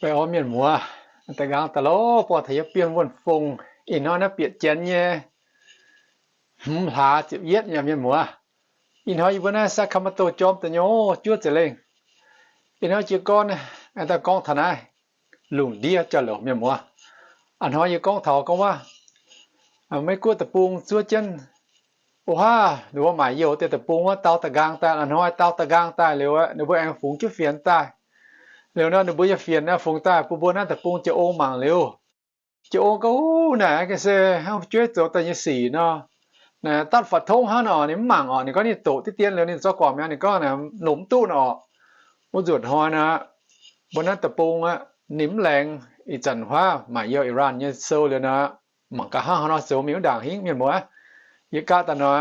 Baengh orn mienh muoz, da'nqaang daaih lorz buangh taux yie Bienh Wuonh Fong. Ih hnoi naaiv bieqc janx nyei hmz hlaax ziepc yietv nyei mienh muoz. Ih hnoi yie mbuo naaiv Sacramento jorm da'nyeic juov ziepc lengh. Ih hnoi jiez gorn aengx daaih gorngv taux naaiv lungh ndiev jauv-louc mienh muoz. A'hnoi yie gorngv taux gorngv wuov, Meiv Guoqv deic-bung zuov jienv, o haav, ninh mbuo maaic youh deix deic-bung wuov dau da'nqaang daaih, a'hnoi dau da'nqaang daaih liuz, ninh mbuo aengx fungx jienv fienx daaih. Liuz nor ninh mbuo nyei fienx fungx daaih bun mbuo naaiv deic-bung jiex ong mangc liuz, jiex ong gorngv, Uv, naaic ga'se hnangv fu'jueiv zoux daaih nyei sic nor, naaic daav faaux tongv hnangv nor, ninh mv mangc orqc. Ninh gorngv ninh doqc diqv dien liuz ninh zorqv guangc mi'aqv. Ninh gorngv longc mv duqv nor orqc. Wuov nzunc hnoi nor, mbuo naaiv deic-bung aqv, ninh mv laengz. Ih zanc huaav maaic youh Iran nyei sou liuz nor, mangc gaax hnangv haaix nor zoux mingh wuov ndaangc hingv mienh muoz. Yie gaav daaih nor,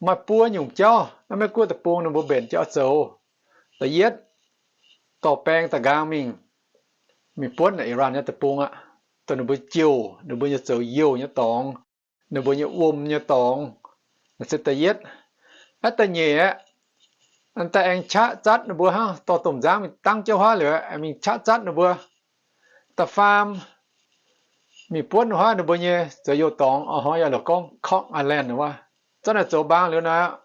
maaih buo nyungc jauv naaiv Meiv Guoqv deic-bung ninh mbuo mbenc jauv zoux. Da'yietv, dorh baeng da'nqaang mingh, mingh buonv naaic Iran nyei deic-bung aqv, dongh ninh mbuo jouh ninh mbuo nyei zoux youh nyei dorngx, ninh mbuo nyei wuom nyei dorngx. Naaiv se da'yietv. Aqv, da'nyeic aqv, daaih aengx qaqv zatv ninh mbuo hnangv dorh domh nzangv mingh dangv jienv huaav liuz, aengx mingh qaqv zatv ninh mbuo. Da'faam, mingh buonv huaav ninh mbuo nyei zoux youh dorngx, a'hnoi yaac lorqc gorngv Kok Island wuov. Zorqv naaic zoux mbaang liuz nor,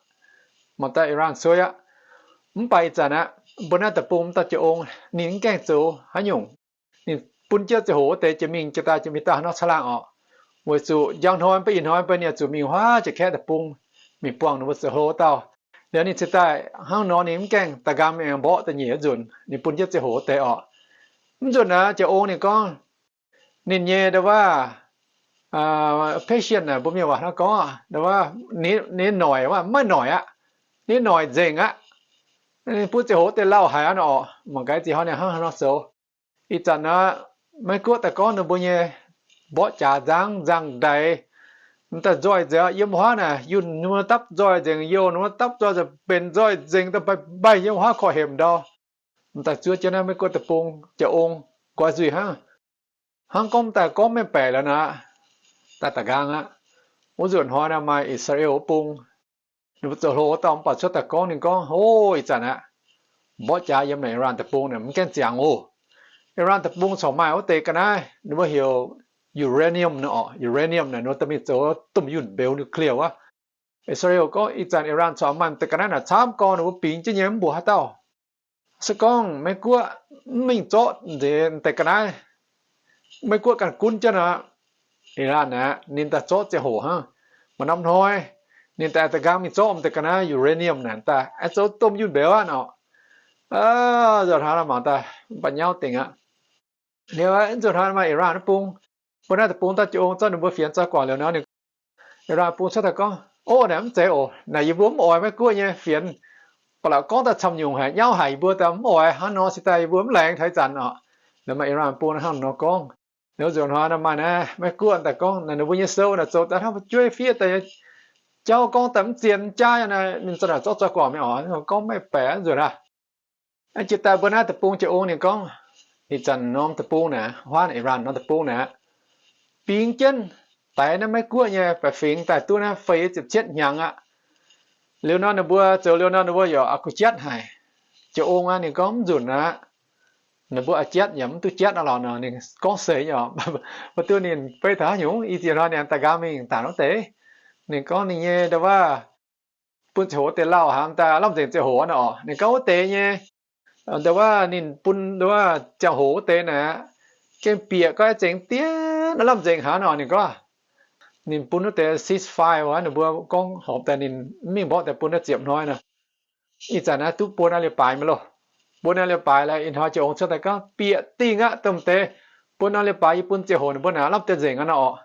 mangc daaih Iran suei aqv. Mv baac ih zanc aqv, mbuo naaiv deic-bung dauh jiex ong, ninh mv gaengh zoux haaix nyungc. Ninh bun jienv ziangh hoc wuov deix jiex mingh jiex daaih jiex mingh daaih hnangv nor caangh laangh orqc. Weic zuqc njang hnoi mv baac ih hnoi mv baac ninh zuqc mingh huaav jiex kaeqv deic-bung, mingh buangh ninh mbuo zoux hlo dauh. Liuz ninh cingx daaih hnangv nor ninh mv gaengh da'nqaang mingh mborqv da'nyeic wuov nzunc, ninh bun jienv ziangh hoc wuov deix orqc. Mv nzunc naaic jiex ong ninh gorngv, ninh nyei ndo wuov, patient naaic mbuo mienh waac hnangv gorngv, ninh noic wuov, maiv noic aqv. Ninh noic nzengc aqv. Ninh bun ziangh hoc wuov deix lauh haic aqv nor orqc. Mangc gaax zinh hnoi ninh hnangv haaix nor zoux. Ih zanc nor, Meiv Guoqv daaih gorngv ninh mbuo nyei mborqv jaax nzangv nzangv-ndaix, m'daaih nzoih nzengc yiem huaav naaic, yunh ninh mbuo dapv nzoih nzengc, youh ninh mbuo dapv nzoih nzengc, benx nzoih nzengc daaih mbaih mbaih yiem huaav korv-hemx ndau. M'daaih zuov jienv naaiv Meiv Guoqv deic-bung jiex ong, nqoi nzuih hnangv. Hnangv gorngv m'daaih gorngv mengh baeqc liuz nor, daaih da'nqaang aqv. Wuov nzunc hnoi naaic maaih I^saa^laa^en wuov bung, ninh mbuo zoux hlo wuov dauh mv baac cuotv daaih gorngv, ninh gorngv, Ov, ih zanc aqv, mborqv jaax yiem naaic Iran deic-bung naaic mv gaengh ziangx oc. Iran deic-bung corc maaih wuov deix ga'naaiv ninh mbuo heuc uranium nor orqc. Uranium naaic ninh mbuo dorh mingh zoux domh yunh mbeux nuclear wuov. I^saa^laa^en gorngv ih zanc Iran corc maaih deix ga'naaiv naaic camv gorngv ninh mbuo bingx jienv nyei mv mbuoqc haaix dauh. Se gorngv Meiv Guoqv mv mingh zorqv nzengc deix ga'naaiv, Meiv Guoqv ganh gunv jienv nor, Iran naaic ninh daaih zorqv ziangh hoc hnangv. Maaih norm hnoi ninh daaih da'nqaang mingh zorqv m'deix ga'naaiv uranium naaic daaih aengx zoux domh yunh mbeux aqv nor. Nzunc hnoi mangc daaih mv baac nyauv dingc aqv. Liuz nzunc hnoi maaih Iran wuov bung, mbuo naaiv deic-bung dauh jiex ong zorqv ninh mbuo fienx zorqv guangc liuz nor, ninh Iran bung cuotv daaih gorngv, Ov, naaic mv zeiz oc. Naaic yie mbuo mv oix Meiv Guoqv nyei fienx. Ba'laqc gorngv daaih camv nyungc haic, nyauv haic, yie mbuo daaih mv oix. Hnangv nor se daaih yie mbuo mv laengz taux ih zanc oc. Liuz maaih Iran bung hnangv nor gorngv. Liuz nzunc hnoi maaih naaiv Meiv Guoqv daaih gorngv, naaic ninh mbuo nyei sou naaic zoux daaih hnangv fu'jueiv fiev daaih nyei jauv gorngv daaih mv zien jaav naaic, ninh za'naaic zorqv zoux guangc mingh oc. Gorngv maiv baeqc nzunc aqv. Jiex daaih mbuo naaiv deic-bung jiex ong ninh gorngv, ih zanc norm deic-bung naaic, huaav Iran norm deic-bung naaic, bingx jienv daix naaiv Meiv Guoqv nyei baeqc fingx daaih duqv naaiv feix ziepc cietv hnyangx aqv. Liuz nor ninh mbuo zoux liuz nor ninh mbuo yaac aqc gu'jatv haic. Jiex ong aqv ninh gorngv mv nzunc aqv. Ninh mbuo aqc jatv yaac mv duqv jatv aqv lorqc nor, ninh gorngv seix nyei oc. Mv duqv ninh beiv taux haaix nyungc, ih ziex hnoi ninh daaih nqaang mingh daaih wuov deix. Ninh gorngv ninh nyei ndo wuov bun ziangh hoc wuov deix lauh hnangv daaih lamh nzengc ziangh hoc nor oc. Ninh gorngv wuov deix nyei ndo wuov ninh bun ndo wuov ziangh hoc wuov deix naaic, gengh bieqc gorngv zengx diev lamh nzengc hnangv nor. Ninh gorngv ninh bun wuov deix ceasefire wuov, ninh mbuo gorngv horpc daaih ninh mv mingh mborqv daaih bun naaiv ziepc hnoi nor. Ih zanc naaiv duqv buo norm leiz-baaix mi'aqv loh. Buo norm leiz-baaix laaix ih hnoi jiex ong cuotv daaih gorngv bieqc dingh aqv, domh deix buo norm leiz-baaix yie bun ziangh hoc ninh mbuo naaic lamh deix nzengc aqv nor oc.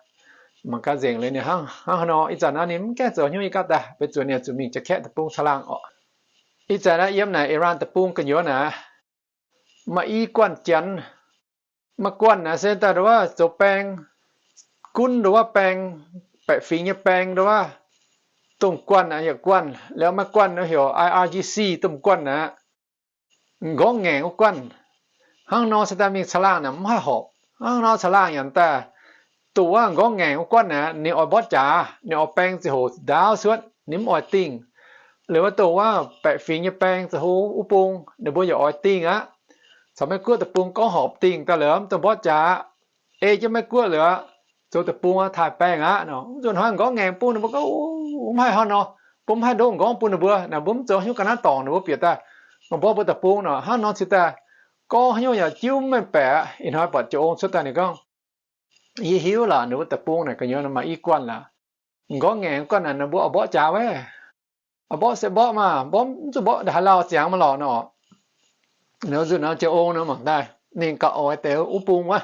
Mangc gaax nzengc liuz ninh hnangv haaix nor. Ih zanc naaiv ninh mv gaengh zoux hnyouv yie gaav daaih, weic zuqc ninh zuqc mingh jiex kaeqv deic-bung caangh laangh oc. Ih zanc naaiv yiem naaic Iran deic-bung gu'nyuoz naaic maaih i guanh janx. Maaih guanh naaic se daaih ndo wuov zoux baeng, gunv ndo wuov baeng, baeqc fingx nyei baeng ndo wuov, domh guanh aqv, yietc guanh. Liuz maaih guanh heuc I R G C domh guanh aqv, m'nqorngv ngaengc wuov guanh. Hnangv nor se daaih mingh caangh laangh naaic mv haih horpc. Hnangv nor caangh laangh yaac daaih, dongh wuov m'nqorngv ngaengc wuov guanh naaic ninh oix mborqv jaax, ninh oix baeng ziangh hoc ndaauv cuotv, ninh mv oix dingh. Liuz wuov dongh wuov baeqc fingx nyei baeng ziangh hoc wuov bung ninh mbuo yaac oix dingh aqv. caux Meiv Guoqv deic-bung gorngv horpc dingh daaih liuz, mv dungx mborqv jaax, ei jienv Meiv Guoqv liuz, zoux deic-bung aqv, taaih baengh aqv nor. Wuov nzunc hnoi m'nqorngv ngaengc bung ninh mbuo gorngv, mv haih hnangv nor, mbuo mv haih ndoqv m'nqorngv bun ninh mbuo naaic, mbuo mv zoux haaix nyungc ga'naaiv dorngc ninh mbuo bieqc daaih, m'nqorngv mbuo deic-bung nor, hnangv nor cingx daaih gorngv haaix nyungc yaac jiuv maiv baeqc. Ih hnoi buatc Jiex Ong cuotv daaih ninh gorngv, yie hiuv lorqc, ninh mbuo deic-bung naaic gu'nyuoz maaih i guanh lorqc. M'nqorngv ngaengc guanh naaic ninh mbuo oix mborqv jaax wuov. Oix mborqv se mborqv maah, mborqv mv zuqc mborqv haaix lauh ziangx maah lorqc nor. Nzunc naaiv Jiex Ong nor mangc daaih ninh gauh oix deix wuov bung wuov,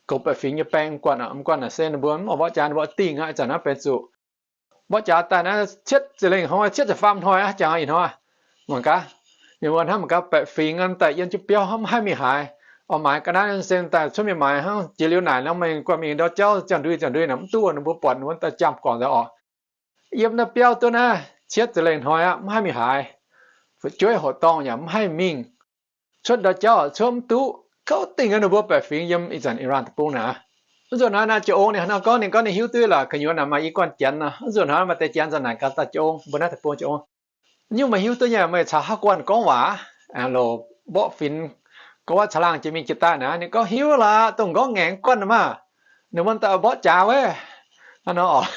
goux baeqc fingx nyei baeng guanh, mv guanh naaic se ninh mbuo mv oix mborqv jaax, ninh mbuo dingh aqv. Ih zanc naaiv benx zuqc mborqv jaax daaih naaiv cietv ziepc lengh hnoi, cietv ziepc faam hnoi aqv, jangx ih hnoi. Mangc gaax, ninh mbuo hnamv mangc gaax baeqc fingx daaih yiem jienv biauv hnamv mv haih mingh haaix. Oix maaiz ga'naaiv se daaih cuotv mingh maaiz hnangv jiex liuz naaic nor, meih guanh mingh ndau jauv ziangh ndui ziangh ndui naaic mv duqv, ninh mbuo buatc ninh mbuo daaih jaamh guangc nzengc orqc. Yiem naaiv biauv duqv naaiv cietv ziepc lengh hnoi aqv, mv haih mingh haaix. Fu'jueiv hoqc dorngh yaac mv haih mingh. Cuotv ndau jauv cuotv mv duqv, gauh dingh ninh mbuo baeqc fingx yiem ih zanc Iran deic-bung naaic. Wuov nzunc hnoi naaiv Jiex Ong ninh hnangv nor gorngv, ninh gorngv ninh hiuv duqv lorqc, gu'nyuoz naaic maaih i guanh janx nor. Wuov nzunc hnoi maaih deix janx zanc naaic gaax daaih Jiex Ong, mbuo naaiv deic-bung Jiex Ong, nyungc meih hiuv duqv nyei, meih caux haaix guanh gorngv waac, loz mborqv finx gorngv waac caangh laangh jiex mingh jiex daaih naaic? Ninh gorngv hiuv lorqc, dongh m'nqorngv ngaengc guanh maah, ninh mbuo daaih mborqv jaax wuov. Hnangv nor orqc.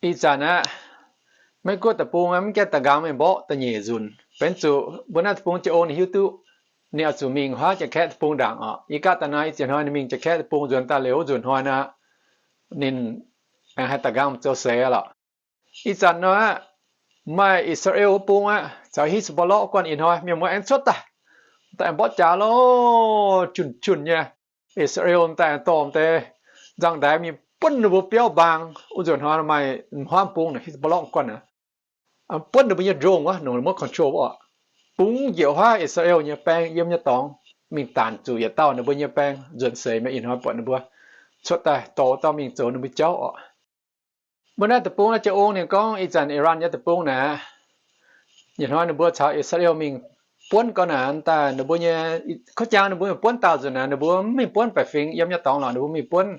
Ih zanc aqv, Meiv Guoqv deic-bung mv gaengh da'nqaang mingh mborqv da'nyeic nzunc. Benx zuqc mbuo naaiv deic-bung Jiex Ong ninh hiuv duqv ninh oix zuqc mingh huaav Janx-Kaeqv deic-bung ndaangc orqc. Yie gaatv daaih naaiv ih ziex hnoi ninh mingh Janx-Kaeqv deic-bung nzuonx daaih liuz wuov nzunc hnoi naaic, ninh aengx haih da'nqaang zoux seix lorqc. Ih zanc nor aqv, maaih I^saa^laa^en wuov bung aqv caux Hezbollah guanh ih hnoi mienh muoz aengx cuotv daaih, daaih mborqv jaax lorqc, junh junh nyei. I^saa^laa^en daaih dorh deix nzangv-ndaix mingh buonv ninh mbuo biauv mbaang. Wuov nzunc hnoi maaih m'huaav bung naaic Hezbollah guanh aqv, buonv ninh mbuo nyei drone wuov, nongc ninh mbuo control wuov orqc. Bungx njiec huaav I^saa^laa^en nyei baeng yiem nyei dorngx mingh daanc zuqc yietc dauh ninh mbuo nyei baeng nzuonx seix mi'aqv. Ih hnoi buatc ninh mbuo cuotv daaih dorh dauh mingh zoux ninh mbuo jauv orqc. Mbuo naaiv deic-bung naaiv Jiex Ong ninh gorngv ih zanc Iran nyei deic-bung naaic, yietc hnoi ninh mbuo caux I^saa^laa^en mingh buonv gau naaic daaih, ninh mbuo nyei, kov jang ninh mbuo mingh buonv daauh nzunc naaic, ninh mbuo mv mingh buonv baeqc fingx yiem nyei dorngx lorqc. Ninh mbuo mingh buonv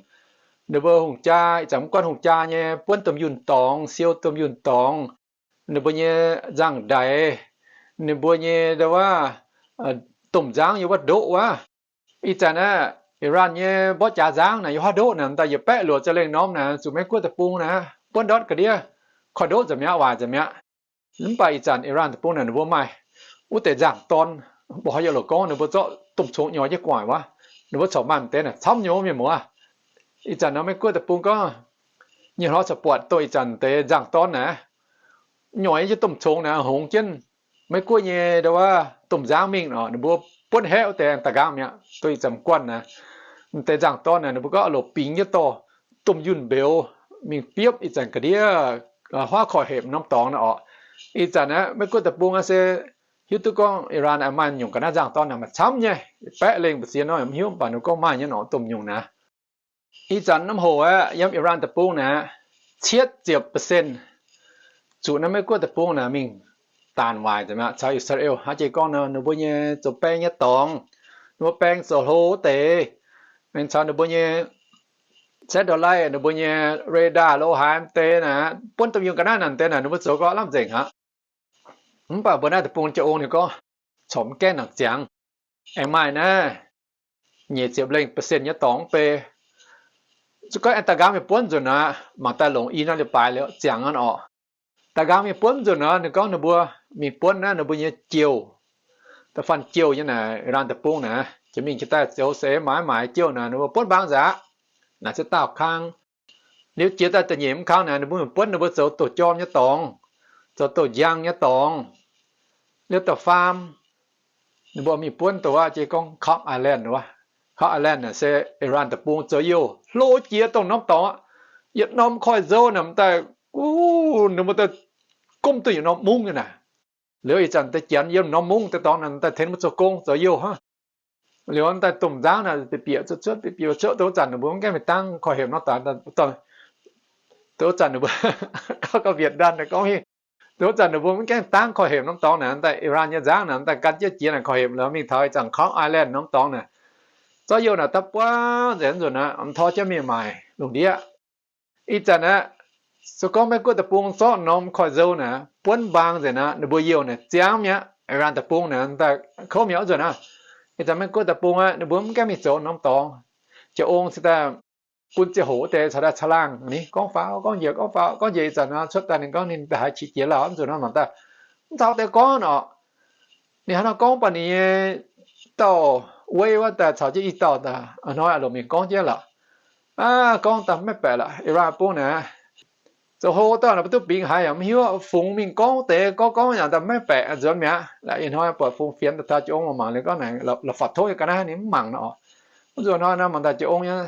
ninh mbuo hungh jaa, ih zanc mv guanh hungh jaa nyei, buonv domh yunh dorngx, siou domh yunh dorngx, ninh mbuo nyei nzangv-ndaix, ninh mbuo nyei ndo wuov, domh nzangv yiem wuov ndoqv wuov. Ih zanc naaiv Iran nyei mborqv jaax nzangv naaic yiem huaav ndoqv naaic, daaih yietc baeqv luoqc ziepc lengh norm naaic, zuqc Meiv Guoqv deic-bung naaic buonv ndortv ga'ndiev, koiv ndoqv nzengc mi'aqv, waaic nzengc mi'aqv. Mv baac ih zanc Iran deic-bung naaic ninh mbuo maaih wuov deix nzangv-dorn, mbuo haaix yaac lorqc gorngv ninh mbuo zorqv domh congx nyorx jienv gu'nguaaic wuov, ninh mbuo corc maaih m'deix naaic camv nyei wuov mienh muoz. Ih zanc nor Meiv Guoqv deic-bung gorngv, nyei hnoi corc buatc dongh ih zanc deix nzangv-dorn naaic, nyorx jienv domh congx naaic hongx jienv Meiv Guoqv nyei ndo wuov domh nzangv mingh nor, ninh mbuo buonv haeqv wuov deix da'nqaang mi'aqv. Dongh ih zanc guanh naaic, deix nzangv-dorn naaic ninh mbuo gorngv loz bingx jienv dorh domh yunh mbeux mingh biopv ih zanc ga'ndiev huaav korv-hepc norm dorngx naaic orqc. Ih zanc naaiv Meiv Guoqv deic-bung naaiv se hiuv duqv gorngv Iran maaih nyungc ga'naaiv nzangv-dorn naaic maaih camv nyei, baeqv lengh mbu'ziex nor mv hiuv, mv baac ninh gorngv maaih nyei nor domh nyungc naaic. Ih zanc norm hoc aeqv, yiem Iran deic-bung naaic, cietv ziepc percent zuqc naaiv Meiv Guoqv deic-bung naaic mingh daanc waaic nzengc mi'aqv caux I^saa^laa^en. Hnangv jiex gorngv nor, ninh mbuo nyei zoux baeng nyei dorngx, ninh mbuo baeng zoux hlo wuov deix, aengx caux ninh mbuo nyei satellite, ninh mbuo nyei radar lo haaix m'deix naaic, buonv domh yunh ga'naaiv naaic m'deix naaic ninh mbuo zoux gau lamh nzengc aqv. Mv baac mbuo naaiv deic-bung Jiex Ong ninh gorngv corc mv gaengh nangc ziangx. Aengx maaih naaiv nyic ziepc lengh percent nyei dorngx mv bei. Se gorngv aengx da'nqaang mingh buonv nzunc naaic, mangc daaih longc i naaiv leiz-baaix liuz ziangx aqv orqc. Da'nqaang mingh buonv nzunc naaic, ninh gorngv ninh mbuo mingh buonv naaiv ninh mbuo nyei jouh, da'faanh jouh nyei naaic, Iran deic-bung naaic, jiex mingh jiex daaih zoux seix maaiz maaiz jouh naaic, ninh mbuo buonv mbaang nzengc aqv. Naaic se daauh kang. Liuz jiex daaih da'nyeic mv kang naaic, ninh mbuo mingh buonv ninh mbuo zoux douz-jorm nyei dorngx, zoux douz-njang nyei dorngx. Liuz da'faam ninh mbuo mingh buonv dongh wuov jiex gorngv Kok Island wuov. Kok Island naaic se Iran deic-bung zoux youh hlo jiex dongh norm dorngx aqv. Yietc norm koiv-nzou naaic m'daaih, ninh mbuo daaih gomv duqv yietc norm mungv nyei naaic. Liuz ih zanc deix janx yiem norm mungv deix dorngx naaic m'daaih tengx mbuo zoux gong zoux youh hnangv. Liuz m'daaih domh nzangv naaic bieqc bieqc cuotv cuotv bieqc bieqc cuotv cuotv, dongh wuov zanc ninh mbuo mv gaengh mingh dangv koiv-hepc norm dorngx. Dongh wuov zanc ninh mbuo, gorngv gauh Vietnam naaic gorngv hingh, dongh wuov zanc ninh mbuo mv gaengh dangv koiv-hepc norm dorngx naaic, m'daaih Iran nyei nzangv naaic m'daaih gan jienv jiex naaic koiv-hepc liuz mingh taux ih zanc Kok Island norm dorngx naaic, zorqv youh naaic daaih buangv nzengc nzunc naaic, mv tor jienv mingh maaic lungh ndiev. Ih zanc aeqv, se gorngv Meiv Guoqv deic-bung zorqv norm koiv-nzou naaic buonv mbaang nzengc naaic, ninh mbuo youh naaic ziangv mi'aqv. Iran deic-bung naaic daaih kouv mi'aqv. Wuov nzunc naaiv, ih zanc Meiv Guoqv deic-bung aqv, ninh mbuo mv gaengh mingh zoux norm dorngx. Ziouv Ong cingx daaih bun ziangh hoc wuov deix caux daaih caangh laangh ni, gorngv faaux gorngv njiec, gorngv faaux gorngv njiec. Ih zanc nor cuotv daaih ninh gorngv ninh daaih haiz qiex jiez lauh, mv nzunc nor mangc daaih, mv caux wuov deix gorngv orqc. Ninh hnangv nor gorngv baac ninh nyei dauh weiv wuov daaih caux jienv i dauh daaih hnoi longc mingh gorngv jienv lorqc. Aav, gorngv daaih maiv baeqc lorqc, Iran bung naaic, zoux hlo dauh naaic mbuo duqv bingx haiz yaac mv hiuv, fungx mingh gorngv deix gorngv gorngv yaac daaih maiv baeqc, nzuonx mi'aqv. Ih hnoi buatc fungx fienx daaih taux Ziouv Ong mangc liuz gorngv naaic la'fapv tov nyei ga'naaiv ninh mv mangc nor. Mv nzunc hnoi nor mangc daaih Ziouv Ong nyei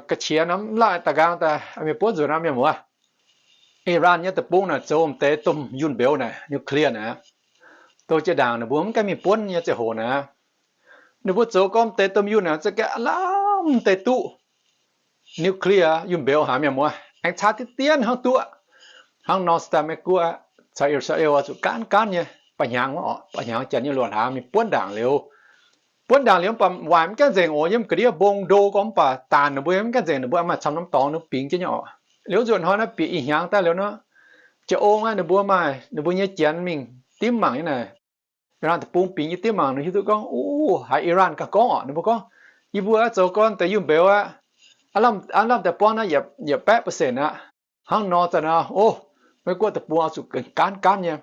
ga'qiex nor mv lauh daaih nqaang daaih, mienh buonv nzunc nor mienh muoz, Iran nyei deic-bung naaic zoux m'deix domh yunh mbeux naaic, nuclear naaic, douz jiex ndaangc ninh mbuo mv gaengh mingh buonv nyei ziangh hoc naaic, ninh mbuo zoux gorngv m'deix domh yunh naaic za'gengh aav lamh m'deix duqv nuclear yunh mbeux haic mienh muoz, aengx caa diqv dien hnangv duqv. Hnangv nor se daaih Meiv Guoqv caux I^saa^laa^en zuqc gaanv gaanv nyei, ba'hnyangx wuov orqc, ba'hnyangx janx nyei luoqc hlaax mingh buonv ndaangc liuz, buonv ndaangc liuz mv baac waaic mv gaengh nzengc oc, yiem ga'ndiev mbong ndo gorngv mv baac daanh ninh mbuo mv gaengh nzengc, ninh mbuo maaih camv norm dorngx ninh bingx jienv nyei orqc. Liuz nzunc hnoi naaiv bieqc ih hnyangx daaih liuz nor, Ziouv Ong aqv, ninh mbuo maaih ninh mbuo nyei janx mingh dimv mangc nyei naaic, Iran deic-bung bingx nyei dimv mangc, ninh hiuv duqv gorngv, Ov, haiz Iran ganh gorngv orqc, ninh mbuo gorngv, yie mbuo zoux gorngv deix yunh mbeux aqv, aav lamh deix buangv naaiv yietc baeqv percent aqv. Hnangv nor zanc naaiv, ov, Meiv Guoqv deic-bung oix zuqc gaanv gaanv nyei,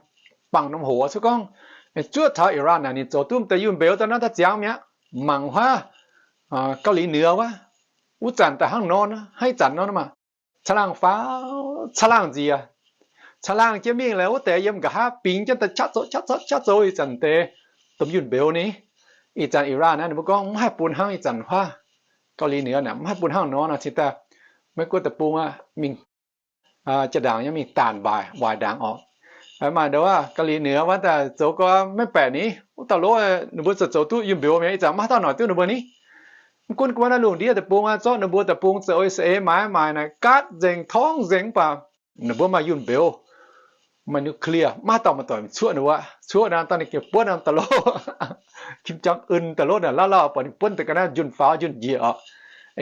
bangc norm hoc cuotv gorngv, zuov taux Iran naaic ninh zoux duqv m'deix yunh mbeux daaih naaiv daaih ziangx mi'aqv. Mangc huaav Gauh Li Nioux wuov, wuov zanc daaih hnangv nor, hnangv ih zanc nor maah, caangh laangh faaux, caangh laangh nziex, caangh laangh jienv mingh laaix wuov deix yiem nqa'haav bingx jienv daaih qaqv zoux qaqv zoux qaqv zoux ih zanc deix domh yunh mbeux ni. Ih zanc Iran naaiv ninh mbuo gorngv mv haih bun hnangv ih zanc huaav Gauh Li Nioux naaic, mv haih bun hnangv nor nor cingx daaih Meiv Guoqv deic-bung aqv mingh jaa-ndaangc nyei mingh daanh waaic, waaic ndaangc orqc. Maaih ndau wuov Gauh Li Nioux wuov daaih zoux gorngv maiv baeqc ni, wuov dauh lov ninh mbuo zoux zoux duqv yunh mbeux mi'aqv, ih zanc maiv dauh noic duqv ninh mbuo ni. Mv gunv gorngv naaiv lungh ndiev deic-bung aqv, zorqv ninh mbuo deic-bung zoux Ic-Saa^laa^en maaiz maaic naaic gaatv nzengc torngv nzengc mv baac ninh mbuo maaih yunh mbeux, maaih nuclear, maiv dauh maaih doic cuoqv ninh wuov. Cuoqv naaiv daaih ninh gengh buonv naaiv dauh lov, Kim Jong Un dauh lov naaic, lauh lauh buatc ninh buonv deix ga'naaiv njunh faaux njunh njiec orqc.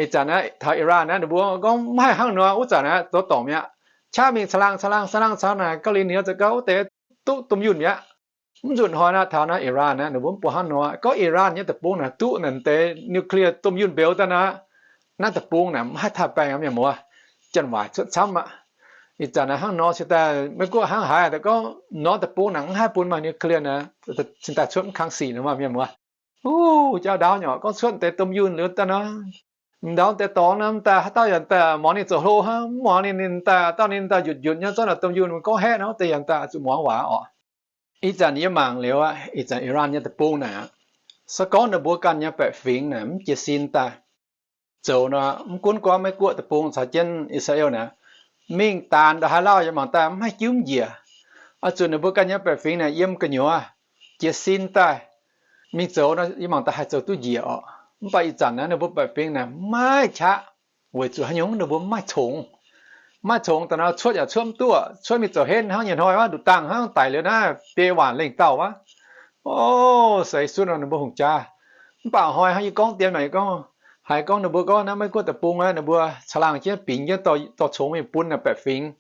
Ih zanc naaiv taux Iran naaiv ninh mbuo gorngv mv haih hnangv nor, wuov zanc naaiv zoux dorngc mi'aqv. Qaqv mingh caangh laangh caangh laangh caangh laangh caangh naaic, Gauh Li Nioux za'gengh wuov deix duqv domh yunh mi'aqv. Mv nzunc hnoi naaiv taux naaiv Iran naaiv ninh mbuo mv bun hnangv nor, gorngv Iran nyei deic-bung naaic duqv naaic deix nuclear domh yunh mbeux daaih naaiv, naaiv deic-bung naaic mv haih taaih baengh aqv mienh muoz. Janx-waaic cuotv camv aqv. Ih zanc naaiv hnangv nor cingx daaih Meiv Guoqv hnangv haaix daaih gorngv nor deic-bung naaic mv haih bun maaih nuclear naaic, cingx daaih cuotv mv kang sic nor maah mienh muoz. Uv, jauv ndaauv nyei orqc, gorngv cuotv deix domh yunh liuz daaih nor, ndaauv deix dorngx nor daaih haaix dauh yaac daaih muangx ninh zoux hlo hnangv, mv muangx ninh, ninh daaih dauh ninh daaih njutc njutc nyei zorqv naaic domh yunh gorngv haeqv nor, deix yaac daaih zuqc muangx waac orqc. Ih zanc yie mangc liuz aqv, ih zanc Iran nyei deic-bung naaic, se gorngv ninh mbuo ganh nyei baeqc fingx naaic mv jiez sin daaih zoux nor, mv gunv gorngv Meiv Guoqv deic-bung caux jienv Ic-Saa^laa^en naaic mingh daanx ndongc haaix lauh yie mangc daaih mv haih jiuv mv njiec. Oix zuqc ninh mbuo ganh nyei baeqc fingx naaic yiem gu'nyuoz jiez sin daaih mingh zoux nor, yie mangc daaih haih zoux duqv njiec orqc. Mv baac ih zanc naaiv ninh mbuo baeqc fingx naaic maiv qaqv, weic zuqc haaix nyungc ninh mbuo mv maaih congx. Mv maaih congx daaih nor cuotv yaac cuotv mv duqv, cuotv mingh zoux henv hnangv nyei hnoi wuov, nduqc dangh hnangv daic liuz naaiv biei waanc lengh dauh wuov. O, seix suotv nor ninh mbuo hungh jaa. Mv baac hnoi hnangv yie gorngv dien naaic, yie gorngv, haiz gorngv ninh mbuo gorngv naaiv Meiv Guoqv deic-bung aqv, ninh mbuo caangh laangh jienv bingx jienv dorh congx mingh bun naaic baeqc fingx.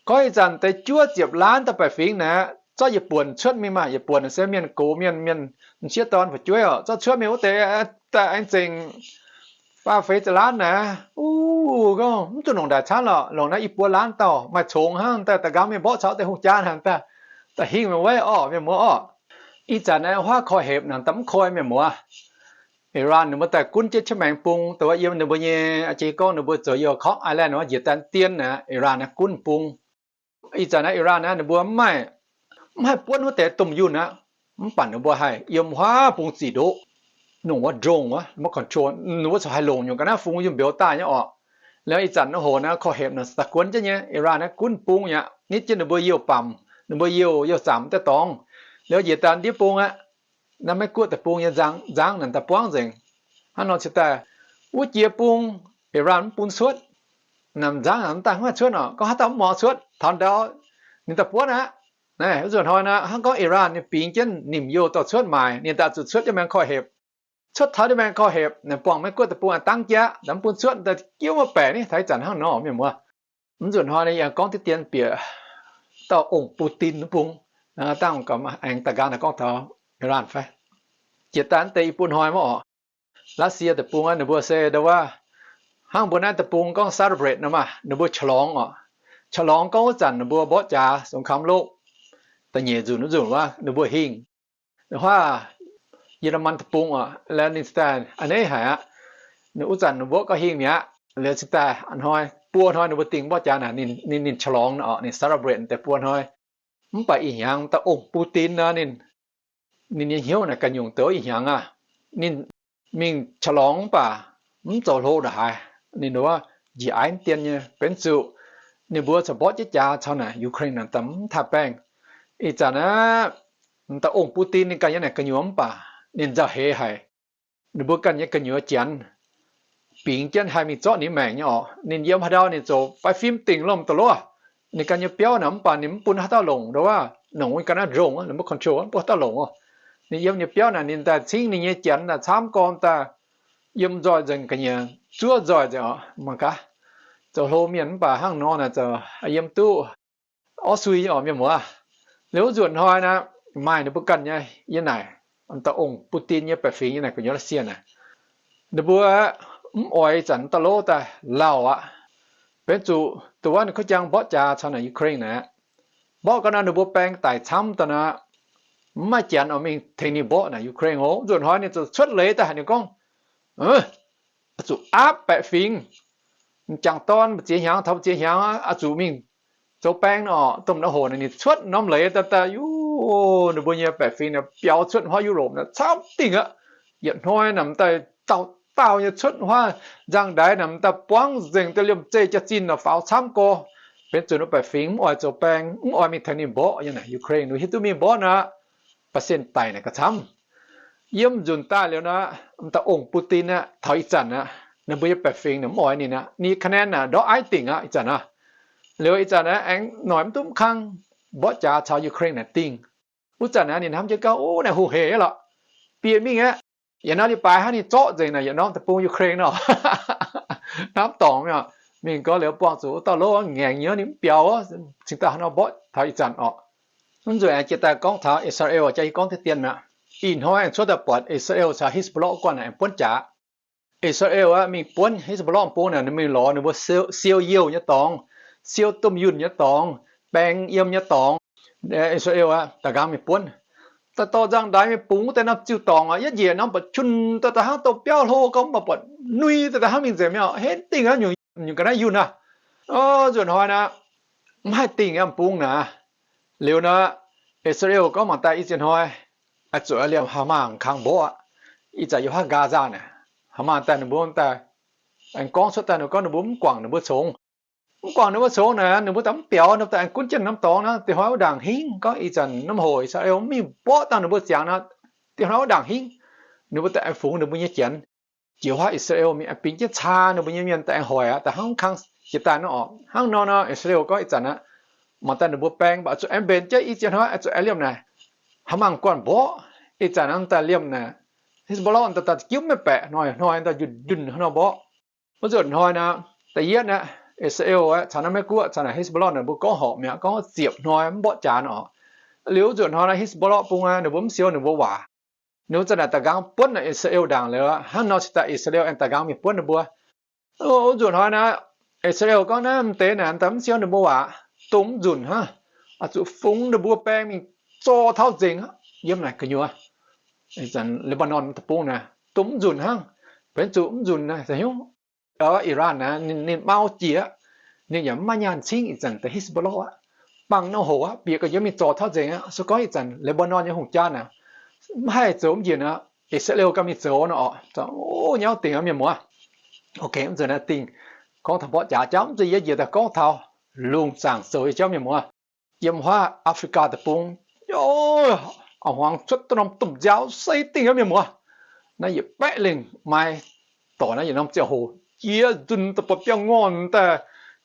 Gorngv ih zanc deix juov ziepc laanv dauh baeqc fingx naaic, zorqv yietc buonc cuotv mingh maah, yietc buonc se mienh gox mienh, mienh m'sieqv dorn fu'jueiv orqc, zorqv cuotv mingh wuov deix daaih aengx zengc faah feix ziepc laanv naaic. Uv, gorngv mv zuqc longc ndaaic camv lorqc, longc naaiv i buo laanv dauh maaih congx hnangv daaih, da'nqaang mingh mborqv caux deix hungh jaa naaic daaih, da'hingh meih weiv orqc, mienh muoz orqc. Ih zanc naaiv huaav koi hepc naaic daaih mv koi mienh muoz. Iran ninh mbuo daaih gunv jienv qiemx maengx bung, dongh wuov yiem ninh mbuo nyei, jiex gorngv ninh mbuo zoux Yukon Island wuov njiec daaih dien naaic, Iran naaiv gunv bung. Ih zanc naaiv Iran naaiv ninh mbuo mv maaih, mv haih buonv wuov deix domh yunh aqv. Mv baac ninh mbuo haih yiem huaav bung ziqc ndoqv, nongc wuov drone wuov, mbuo control, ninh mbuo corc haih longc nyungc ga'naaiv fungx yunh mbeux daaih nyei orqc. Liuz ih zanc naaiv hoc naaiv koi hepc naaic daaih gunv jienv nyei, Iran naaiv gunv bung yaac nitv jienv ninh mbuo youh bamc, ninh mbuo youh, youh zamc daaih dorngx. Liuz njiec daaih ndiev bung aqv. Naaiv Meiv Guoqv deic-bung nyei nzang, nzangv naaic daaih buangv nzengc. Hnangv nor cingx daaih wuov jiex bung, Iran mv bun cuotv. Naaic nzangv naaic mv daaih mv haih cuotv orqc, gorngv haaix dauh mv muangx cuotv taux ndau, ninh daaih buonv aqv. Naaiv nzunc hnoi naaiv hnangv gorngv Iran ninh bingx jienv nimc youh dorh cuotv maaic, ninh daaih zuqc cuotv jienv maengx koi hepc. Cuotv taux jienv maengx koi hepc, naaic buangh Meiv Guoqv deic-bung dangv jaqv, mv bun cuotv, daaih jiouv maiv baeqc ni, taux ih zanc hnangv nor mienh muoz. Mv nzunc hnoi naaiv yie gorngv diqv dien bieqc dauh ong Putin wuov bung, Dangh aengx daaih nqaang naaic gorngv taux Iran fai? Jiex daaih naaiv deix i buo hnoi mv oc, Russia deic-bung aqv, ninh mbuo se ndo wuov, hnangv mbuo naaiv deic-bung gorngv celebrate nor maah, ninh mbuo ฉลอง oc. ฉลอง gorngv wuov zanc ninh mbuo mborqv jaax สงครามโลก da'nyeic nzunc wuov nzunc wuov ninh mbuo hingh. Huaav Yie^le^man deic-bung oc, laeh ninh cingx daaih a'hneiv haic aqv. Ninh wuov zanc ninh mbuo gorngv hingh mi'aqv. Liuz cingx daaih a'hnoi buo hnoi ninh mbuo dingh mborqv jaax naaic, ninh, ninh ฉลอง nor oc, ninh celebrate deix buo hnoi. Mv baac ih hnyangx da'ong Putin nor, ninh, ninh nyei hnyouv naaic ganh nyungc douc ih hnyangx aqv. Ninh mingh ฉลอง mv baac mv zoux hlo ndongc haaix. Ninh wuov njiec aiv dien nyei, benx zuqc ninh mbuo corc mborqv jienv jaax caux naaic Ukraine naaic daaih mv taaih baengh. Ih zanc aqv, da'ong Putin ninh ganh nyei naaic gu'nyuoz mv baac ninh nzauh heix haic. Ninh mbuo ganh nyei gu'nyuoz janx bingx jienv haih mingh zorqv ninh maengc nyei oc. Ninh yiem haaix ndau ninh ziouc faix fim dingh lomh da'lov. Ninh ganh nyei biauv naaic mv baac ninh mv bun haaix dauh longc ndo wuov, longc wuov ga'naaiv ndongc, ninh mbuo control, mv bun haaix dauh longc oc. Ninh yiem nyei biauv naaic ninh daaih cingv ninh nyei janx naaic camv gorn daaih yiem nzoih nzengc ga'nyiec, zuov nzoih nzengc oc. Mangc gaax, zoux hlo mienh mv baac hnangv nor naaic zoux yiem duqv orv sui nyei oc mienh muoz. Liuz wuov nzuonx hnoi naaic, maaih ninh mbuo ganh nyei yie naaic, da'ong Putin nyei baeqc fingx yie naaic gu'nyuoz Russia naaic, ninh mbuo mv oix zanc da'lov daaih lauh aqv. Benx zuqc dongh wuov ninh kuv jang mborqv jaax caux naaic Ukraine naaic, mborqv ga'naaiv ninh mbuo baeng daic camv daaih naaic, mv maaih janx oix mingh tengx ninh mborqv naaic Ukraine oc. Nzuonx hnoi ninh ziouc cuotv leiz daaih haic, ninh gorngv, zuqc aapv baeqc fingx, m'jangc dorn mbu'ziex hnyangx taux mbu'ziex hnyangx aqv, zuqc mingh zoux baeng nor, domh nor hoc naaic ninh cuotv norm leiz daaih, daaih, yuv, ninh mbuo nyei baeqc fingx naaic biaux cuotv huaav Europe naaic camv dingh aqv. Yietc hnoi naaic m'daaih dauh dauh nyei cuotv huaav nzangv-ndaix naaic m'daaih buangv nzengc daaih liemh zeih jaax-zinh naaic faaux camv gorx. Benx zuqc ninh baeqc fingx mv oix zoux baeng, mv oix mingh tengx ninh mborqv nyei naaic Ukraine, ninh hiuv duqv mingh mborqv naaic, percent daic naaic gauh camv. Yiem nzunc daaih liuz naaic, m'daaih ong Putin aqv, taux ih zanc aqv, ninh mbuo nyei baeqc fingx naaic mv oix ninh aqv, ninh คะแนน naaic ndortv aiv dingc aqv ih zanc aqv. Liuz ih zanc aqv, aengx noic mv duqv mv kang mborqv jaax caux Ukraine naaic dingh. Wuov zanc aqv, ninh hnamv jienv gauh, o, naaic hungh heic aqv lorqc. Bieqc mingh aqv. Yietc norm leiz-baaix hnangv ninh zorqv nzengc naaic yietc norm deic-bung Ukraine nor. Hnamv dorngc mi'aqv. Mingh gorx liuz buangh zuqc wuov dauh lov ngaengc nyei, ninh mv biaux, cingx daaih hnangv nor mborqv taux ih zanc orqc. Mv nzunc aengx jiex daaih gorngv taux Israel, jaax yie gorngv deix dien mi'aqv. Ih hnoi aengx cuotv daaih buatc Israel caux Hezbollah guanh aengx buonv jaax. Israel aqv, mingh buonv Hezbollah bung naaic, ninh mingh lorz ninh mbuo siou, siou youh nyei dorngx, siou domh yunh nyei dorngx, baeng yiem nyei dorngx. Israel aqv, da'nqaang mingh buonv. Daaih dorh nzangv-ndaix mingh bungx deix norm ziuh dorngx aqv, yietv njiec norm ba'qv qunx daaih, daaih hnangv dongh biauv hlo gorngv, mv baac buatc nui daaih, daaih hnangv mingh nzengc mi'aqv, henv dingh aqv, nyungc, nyungc ga'naaiv yunh aqv. O, nzuonx hnoi naaic, mv haih dingh aqv, bung naaic. Liuz naaic, Israel gorngv mangc daaih i ziex hnoi, oix zuqc liemh Hamas kangx mborqv aqv. Ih zanc yiem haav Gaza naaic, Hamas daaih ninh mbuo daaih aengx gorngv cuotv daaih, ninh gorngv ninh mbuo mv guangc ninh mbuo congx. Mv guangc ninh mbuo congx naaic, ninh mbuo daaih mv biaux, ninh mbuo daaih aengx gunv jienv norm dorngx naaic, dieh hnoi wuov ndaangc hingv. Gorngv ih zanc norm hoc Israel mv mingh mborqv dangh ninh mbuo ziangx naaic, dieh hnoi wuov ndaangc hingv, ninh mbuo daaih aengx fungx ninh mbuo nyei janx. Jiex huaav Israel mingh aengx bingx jienv caa ninh mbuo nyei mienh daaih aengx hoic aqv, daaih hnangv kang jiex daaih nor orqc. Hnangv nor nor, Israel gorngv ih zanc aqv, mangc daaih ninh mbuo baeng, mv baac zuqc aengx mbenc jienv i ziex hnoi, zuqc aengx liemh naaic, Hamas guanh mborqv. Ih zanc naaic daaih liemh naaic, Hezbollah daaih daaih jienv maiv baeqc hnoi, hnoi daaih njunh njunh hnoi mborqv. Wuov nzunc hnoi naaic, da'yietv naaic, Israel aqv caux naaiv Meiv Guoqv caux naaic Hezbollah naaic mbuo gorngv horpc mi'aqv, gorngv ziepc hnoi mv mborqv jaax orqc. Liuz wuov nzunc hnoi naaic Hezbollah bung aqv, ninh mbuo mv siou ninh mbuo waac. Ninh mbuo za'naaic da'nqaang buonv naaic Israel ndaangc liuz aqv, hnangv nor cingx daaih Israel aengx da'nqaang mingh buonv ninh mbuo. Wuov nzunc hnoi naaic, Israel gorngv naaiv m'deix naaic daaih mv siou ninh mbuo waac, dongh mv nzunc hnangv, oix zuqc fungx ninh mbuo baeng mingh zorh tauv nzengc yiem naaic gu'nyuoz Lebanon deic-bung naaic, dongh mv nzunc hnangv. Benx zuqc mv nzunc naaic, Iran naaic ninh, ninh mau jiex aqv. Ninh yaac mv maaih nyaanh cingv ih zanc deix Hezbollah aqv. Bangc norm hoc aqv, bieqc ga'nyiec mingh zorh tauv nzengc aqv. Se gorngv ih zanc Lebanon nyei hungh jaa naaic mv haih zoux mv njiec aqv, Israel ganh mingh zoux nor orqc. Nyauv dingc aqv mienh muoz. Ok, mv zeiz naaiv dingh gorngv taux mborqv jaax jauv, mv zeiz yie njiec daaih gorngv taux lungh zaangc zoux nyei jauv mienh muoz. Yiem huaav Africa deic-bung, o, a'hmuangx cuotv duqv norm domh nziaaux seiv dingh aqv mienh muoz. Naaiv yietc baeqv lengh maaih dorc naaiv yietc norm ziangh hoc jiex nzunc daaih buatc biauv-ngorn daaih,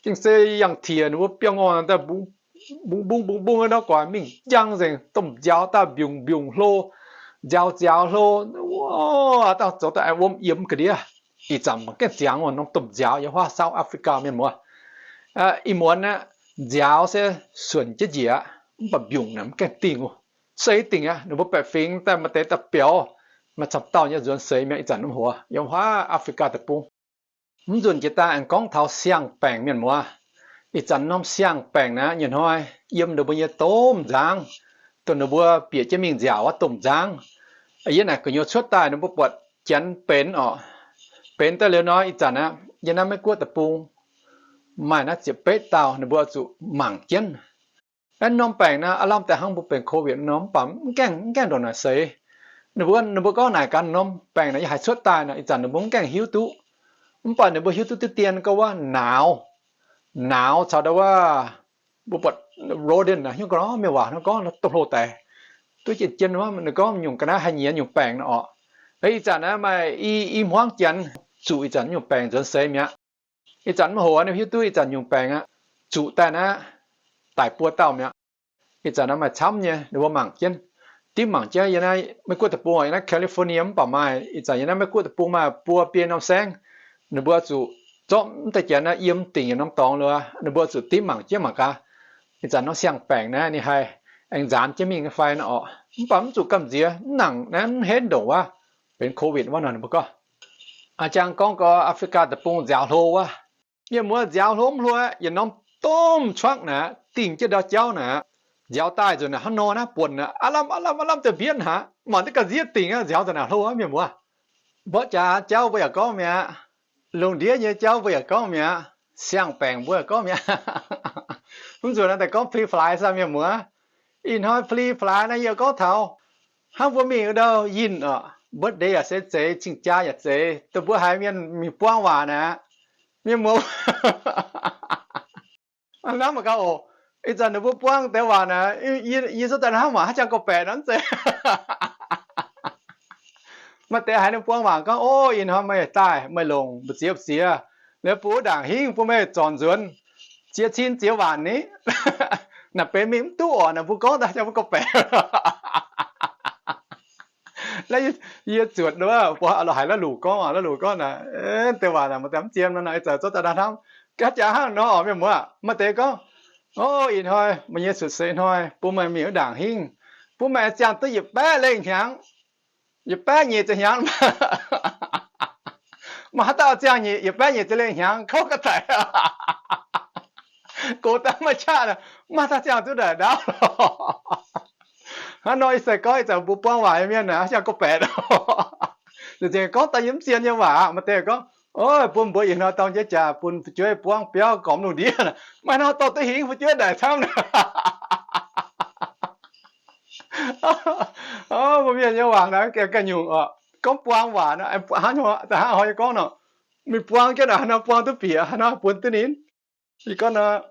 gengh se yangh tiex ninh mbuo biauv-ngorn daaih mbungx mbungx mbungx mbungx nor, guaax mingh njang nzengc, domh nziaaux daaih mbiungc mbiungc hlo, nziaaux nziaaux hlo, dangh zoux daaih wuom yiemx ga'ndiev. Ih zanc mangc gengh ziangx wuov norm domh nziaaux yiem huaav South Africa mienh muoz. Ih muonz aqv, nziaaux se suonc jienv njiec aqv. mv baac mbiungc naaic mv gaengh dingh oc. Seix dingh aqv, ninh mbuo baeqc fingx daaih maaih deix daaih biaux, maaih camv dauh nyei nzuonx seix mi'aqv. Ih zanc norm hoc yiem wuov Africa deic-bung, mv nzunc jiex daaih aengx gorngv taux siang-baengc, mienh muoz. Ih zanc norm siang-baengc naaiv nyei hnoi yiem ninh mbuo nyei domh nzangv, dongh ninh mbuo bieqc jienv mingh nziaauc wuov domh nzangv. Yie naaic gu'nyuoz cuotv daaih ninh mbuo buatc janx benx oc. Benx daaih liuz nor, ih zanc aqv, yiem naaiv Meiv-Guoqv deic-bung maaih naaiv ziepc betv dauh ninh mbuo zuqc mangc jienv. Aeqv, norm baengc naaiv aav lamh daaih hnangv mbuo benx COVID nor, mv baac mv gaengh, mv gaengh ndongc naaic seix. Ninh mbuo, ninh mbuo gorngv naaic gaax norm baengc naaiv yaac haih cuotv daaih nor, ih zanc ninh mbuo mv gaengh hiuv duqv. Mv baac ninh mbuo hiuv duqv diqv dien gorngv wuov nauz, nauz caux ndau wuov, mbuo buatc rodent naaic, hnyouv gorngv mienh waac hnangv gorngv dongh hlo daic, duqv jien jien wuov, ninh gorngv nyungc ga'naaiv haih nyiex nyungc baengc nor oc. Ih zanc naaiv maaih i, i hmuangv janx zuqc ih zanc nyungc baengc nzuonx seix mi'aqv. Ih zanc mv hoc ninh hiuv duqv ih zanc nyungc baengc aqv, zuqc daaih naaiv daic buo dauh mi'aqv. Ih zanc naaiv maaih camv nyei, ninh mbuo mangc jienv, dimv mangc jienv. Yiem naaiv Meiv-Guoqv deic-bung, yiem naaiv California mv baac maaih, ih zanc yiem naaiv Meiv-Guoqv deic-bung maaih buo biei norm saengv, ninh mbuo zuqc zorqv mv deix janx naaiv yiem dingc yietc norm dorngx liuz, ninh mbuo zuqc dimv mangc jienv mangc gaax, ih zanc norm siang-baengc naaiv ninh haih aengx nzaanx jienv mingh fai nor oc. Mv baac mv zuqc gamh nziex, mv nangc naaiv mv henv ndongc wuov benx COVID wuov nor, ninh mbuo gorngv. A'jang gorngv gau Africa deic-bung nziaaux hlo wuov. Mienh muoz, nziaaux hlo mv hlo, yietc norm domh truck naaic dingh jienv ndau jauv naaic, nziaaux daaih nzunc naaic hnangv nor naaiv buonc naaic, aav lamh aav lamh aav lamh daaih mbienv haaix, mangc duqv ga'nziev dingc aqv. Nziaaux nzunc naaic hlo aqv, mienh muoz. Mborqv jaax jauv mbuo yaac gorngv mi'aqv. Lungh ndiev nyei jauv mbuo yaac gorngv mi'aqv. Siang-baengc mbuo yaac gorngv mi'aqv. Mv nzunc naaiv daaih gorngv pli-flaix saah, mienh muoz. Ih hnoi pli-flaix naaiv yie gorngv taux hnangv mbuo mingh ndau yinh oc, birthday yaac se zeiz, cing-jaa yaac zeiz, dongh mbuo haiz mienh mingh buang waac naaic, mienh muoz, hnamv mangc gaax oc. Ih zanc ninh mbuo buang deix waac naaic, yie, yie zuqc daaih hnamv waac haaix jangx gorqv-baeqc nor mv zeiz. Maaih deix haiz ninh buang waac gorngv, o, ih hnoi meih daaih meih longc mbu'ziex mbu'ziex, liuz bun wuov ndaangc hingv bun meih zornc nzuonx ziex cin ziex waanc ni. Naaic benx mingh mv duqv oc, naaic mbuo gorngv daaih jangx mbuo gorqv-baeqc. Naaiv yie zuotc wuov, mbuo haiz la'luc gorngv, la'luc gorngv naaic, deix waac naaic maaih deix mv zien nor, ih zanc zorqv daaih hnamv, haaix jangx hnangv nor oc, mienh muoz. Maaih deix gorngv, o, ih hnoi meih nyei cuotv seix hnoi bun meih mingh wuov ndaangc hingv, bun meih ziangh duqv yietc baeqv lengh hnyangx, yietc baeqv nyeic ziepc hnyangx. Maaih haaix dauh ziangh nyeic, yietc baeqv nyeic ziepc lengh hnyangx kouv ga'daic. Gox daaih maiv qaqv, mv maaih dauh ziangh duqv naaic ndaauv. Hnangv nor ih zanc gorngv ih zanc mbuo buang waac nyei mienh naaic, haaix jangx gorqv-baeqc. Nzengc gorngv daaih yiem mv zien nyei waac. Maaih deix gorngv, o, bun mbuo ih hnoi dorng jienv jaax bun fu'jueiv buangv biauv gormx lungh ndiev. Maaih hnoi dorh duqv hingv fu'jueiv naaic camv. Mbuo mienh nyei waac naaic gengh ganh nyungc oc. Gorngv buang waac nor, hnangv hnoi yie gorngv nor, mingh buang jienv naaic, haaix nor buang duqv bieqc, haaix nor bun duqv ninh. Yie gorngv nor,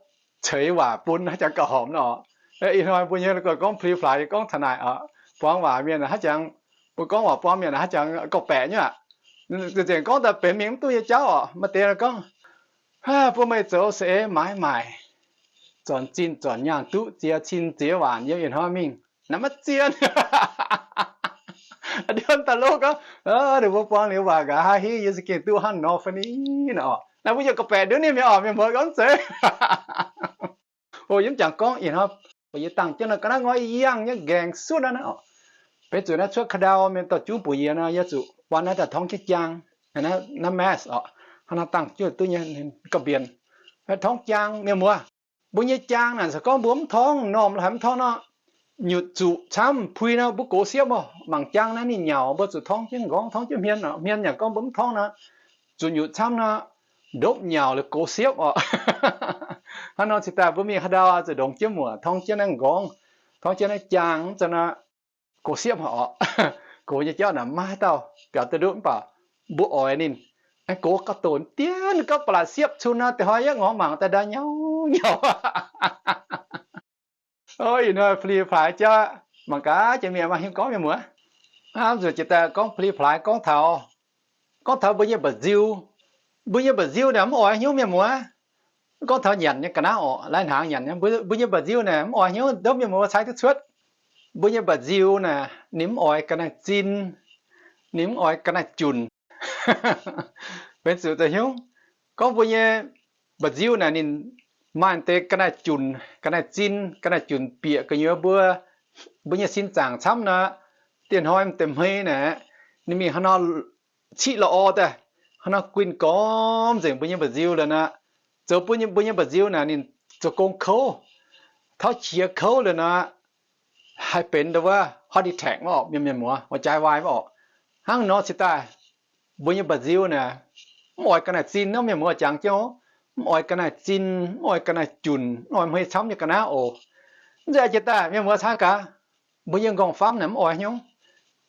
ceix waac bun haaix jangx gauh horpc nor. Ih hnoi mbuo nyei gorngv pli-flaix, yie gorngv taux naaic oc. Buang waac mienh haaix jangx, mbuo gorngv waac buang mienh haaix jangx gorqv-baeqc nyei aqv. Nzengc gorngv daaih benx mingh mv duqv nyei jauv oc. Maaih deix gorngv, bun meih zoux saeng-eix maaiz maaic, zornc zinh zornc nyaanh duqv ziex cin ziex waanc yiem ih hnoi mingh. Naaiv maiv zien. Ndiev daaih lov gorngv, ninh mbuo buang liuz waac nqa'haav hingv yie za'gengh duqv hnangv nor fai ni nor. Naaiv mbuo yie gorqv-baeqc ndiev ninh mienh oc, mienh muoz gorngv zeiz. O, yie mv jangx gorngv ih hnoi, yie dangh jienv nor ga'naaiv ngoi yangh nyei nqaengc suotv naaiv oc. Benx zuqc naaiv cuotv ka'ndau mienh dorh juv mbuox yie nor, yie zuqc buan naaiv daaih torngv jienv jaang, naaiv mask oc, hnangv naaiv dangh jienv duqv nyei ga'mbienx, torngv jaang, mienh muoz. Mbuo nyei jaang naaic se gorngv mbuo mv torngv, normh haiz mv torngv nor, nyutc zuqc camv pui nor mbuo gox siepv oc. Mangc jaang naaiv ninh nyauc, mbuo zuqc torngv jienv nqorngv, torngv jienv hmien oc. Hmien yaac gorngv mbuo mv torngv nor, zuqc nyutc camv nor, ndopv nyauc liuz gox siepv oc. Hnangv nor cingx daaih mbuo mingh haaix ndau zuqc ndongx jienv muoc, torngv jienv naaiv nqorngv, torngv jienv naaiv jaang, mv zeiz nor gox siepv oc. Gox nyei jauv naaic maiv haaix dauh biaux duqv ndutv mv baac mbuo oix ninh. Gox gauh doqc dien gauh ba'laqc siepv cun nor, da'hoi yaac ngorc mangc daaih ndaauv nyauv nyauv. Ih hnoi pli-plaaix jauv, mangc gaax jiex mienh maaih hnyouv gorngv mienh muoz. Hnamv nzunc jiex daaih gorngv pli-plaaix gorngv taux, gorngv taux mbuo nyei mba'nziu. Mbuo nyei mba'nziu naaic mv oix hnyouv mienh muoz. Gorngv taux nyanc nyei ga'naaiv oc, lai-hnaangx nyanc nyei, mbuo nyei mba'nziu naaic mv oix hnyouv, ndopv mienh muoz cai duqv cuotv. Mbuo nyei mba'nziu naaic ninh mv oix ga'naaiv zinh, ninh mv oix ga'naaiv junc. Benx zuqc da'hnyouv gorngv mbuo nyei mba'nziu naaic ninh maaih deix ga'naaiv junc, ga'naaiv zinh, ga'naaiv junc bieqc gu'nyuoz mbuo, mbuo nyei sin zaangc camv nor, dieh hnoi m'deix hmei naaic, ninh mingh hnangv nor ciqv la'orv daaih, hnangv nor guinh gormx nzengc mbuo nyei mba'nziu liuz nor, zoux bun mbuo nyei mba'nziu naaic ninh zoux gong kouv, tauv qiex kouv liuz nor, haih benx ndau wuov heart attack maiv orqc, mienh, mienh muoz, หัวใจวาย maiv orqc. Hnangv nor cingx daaih mbuo nyei mba'nziu naaic, mv oix ga'naaiv zinh nor, mienh muoz, jangx jienv, mv oix ga'naaiv zinh, mv oix ga'naaiv junc, mv oix hmei camv nyei ga'naaiv oc. Mv zeiz jiex daaih mienh muoz, cangv gaax, mbuo nyei nqorngv-famv naaic mv oix hnyouv.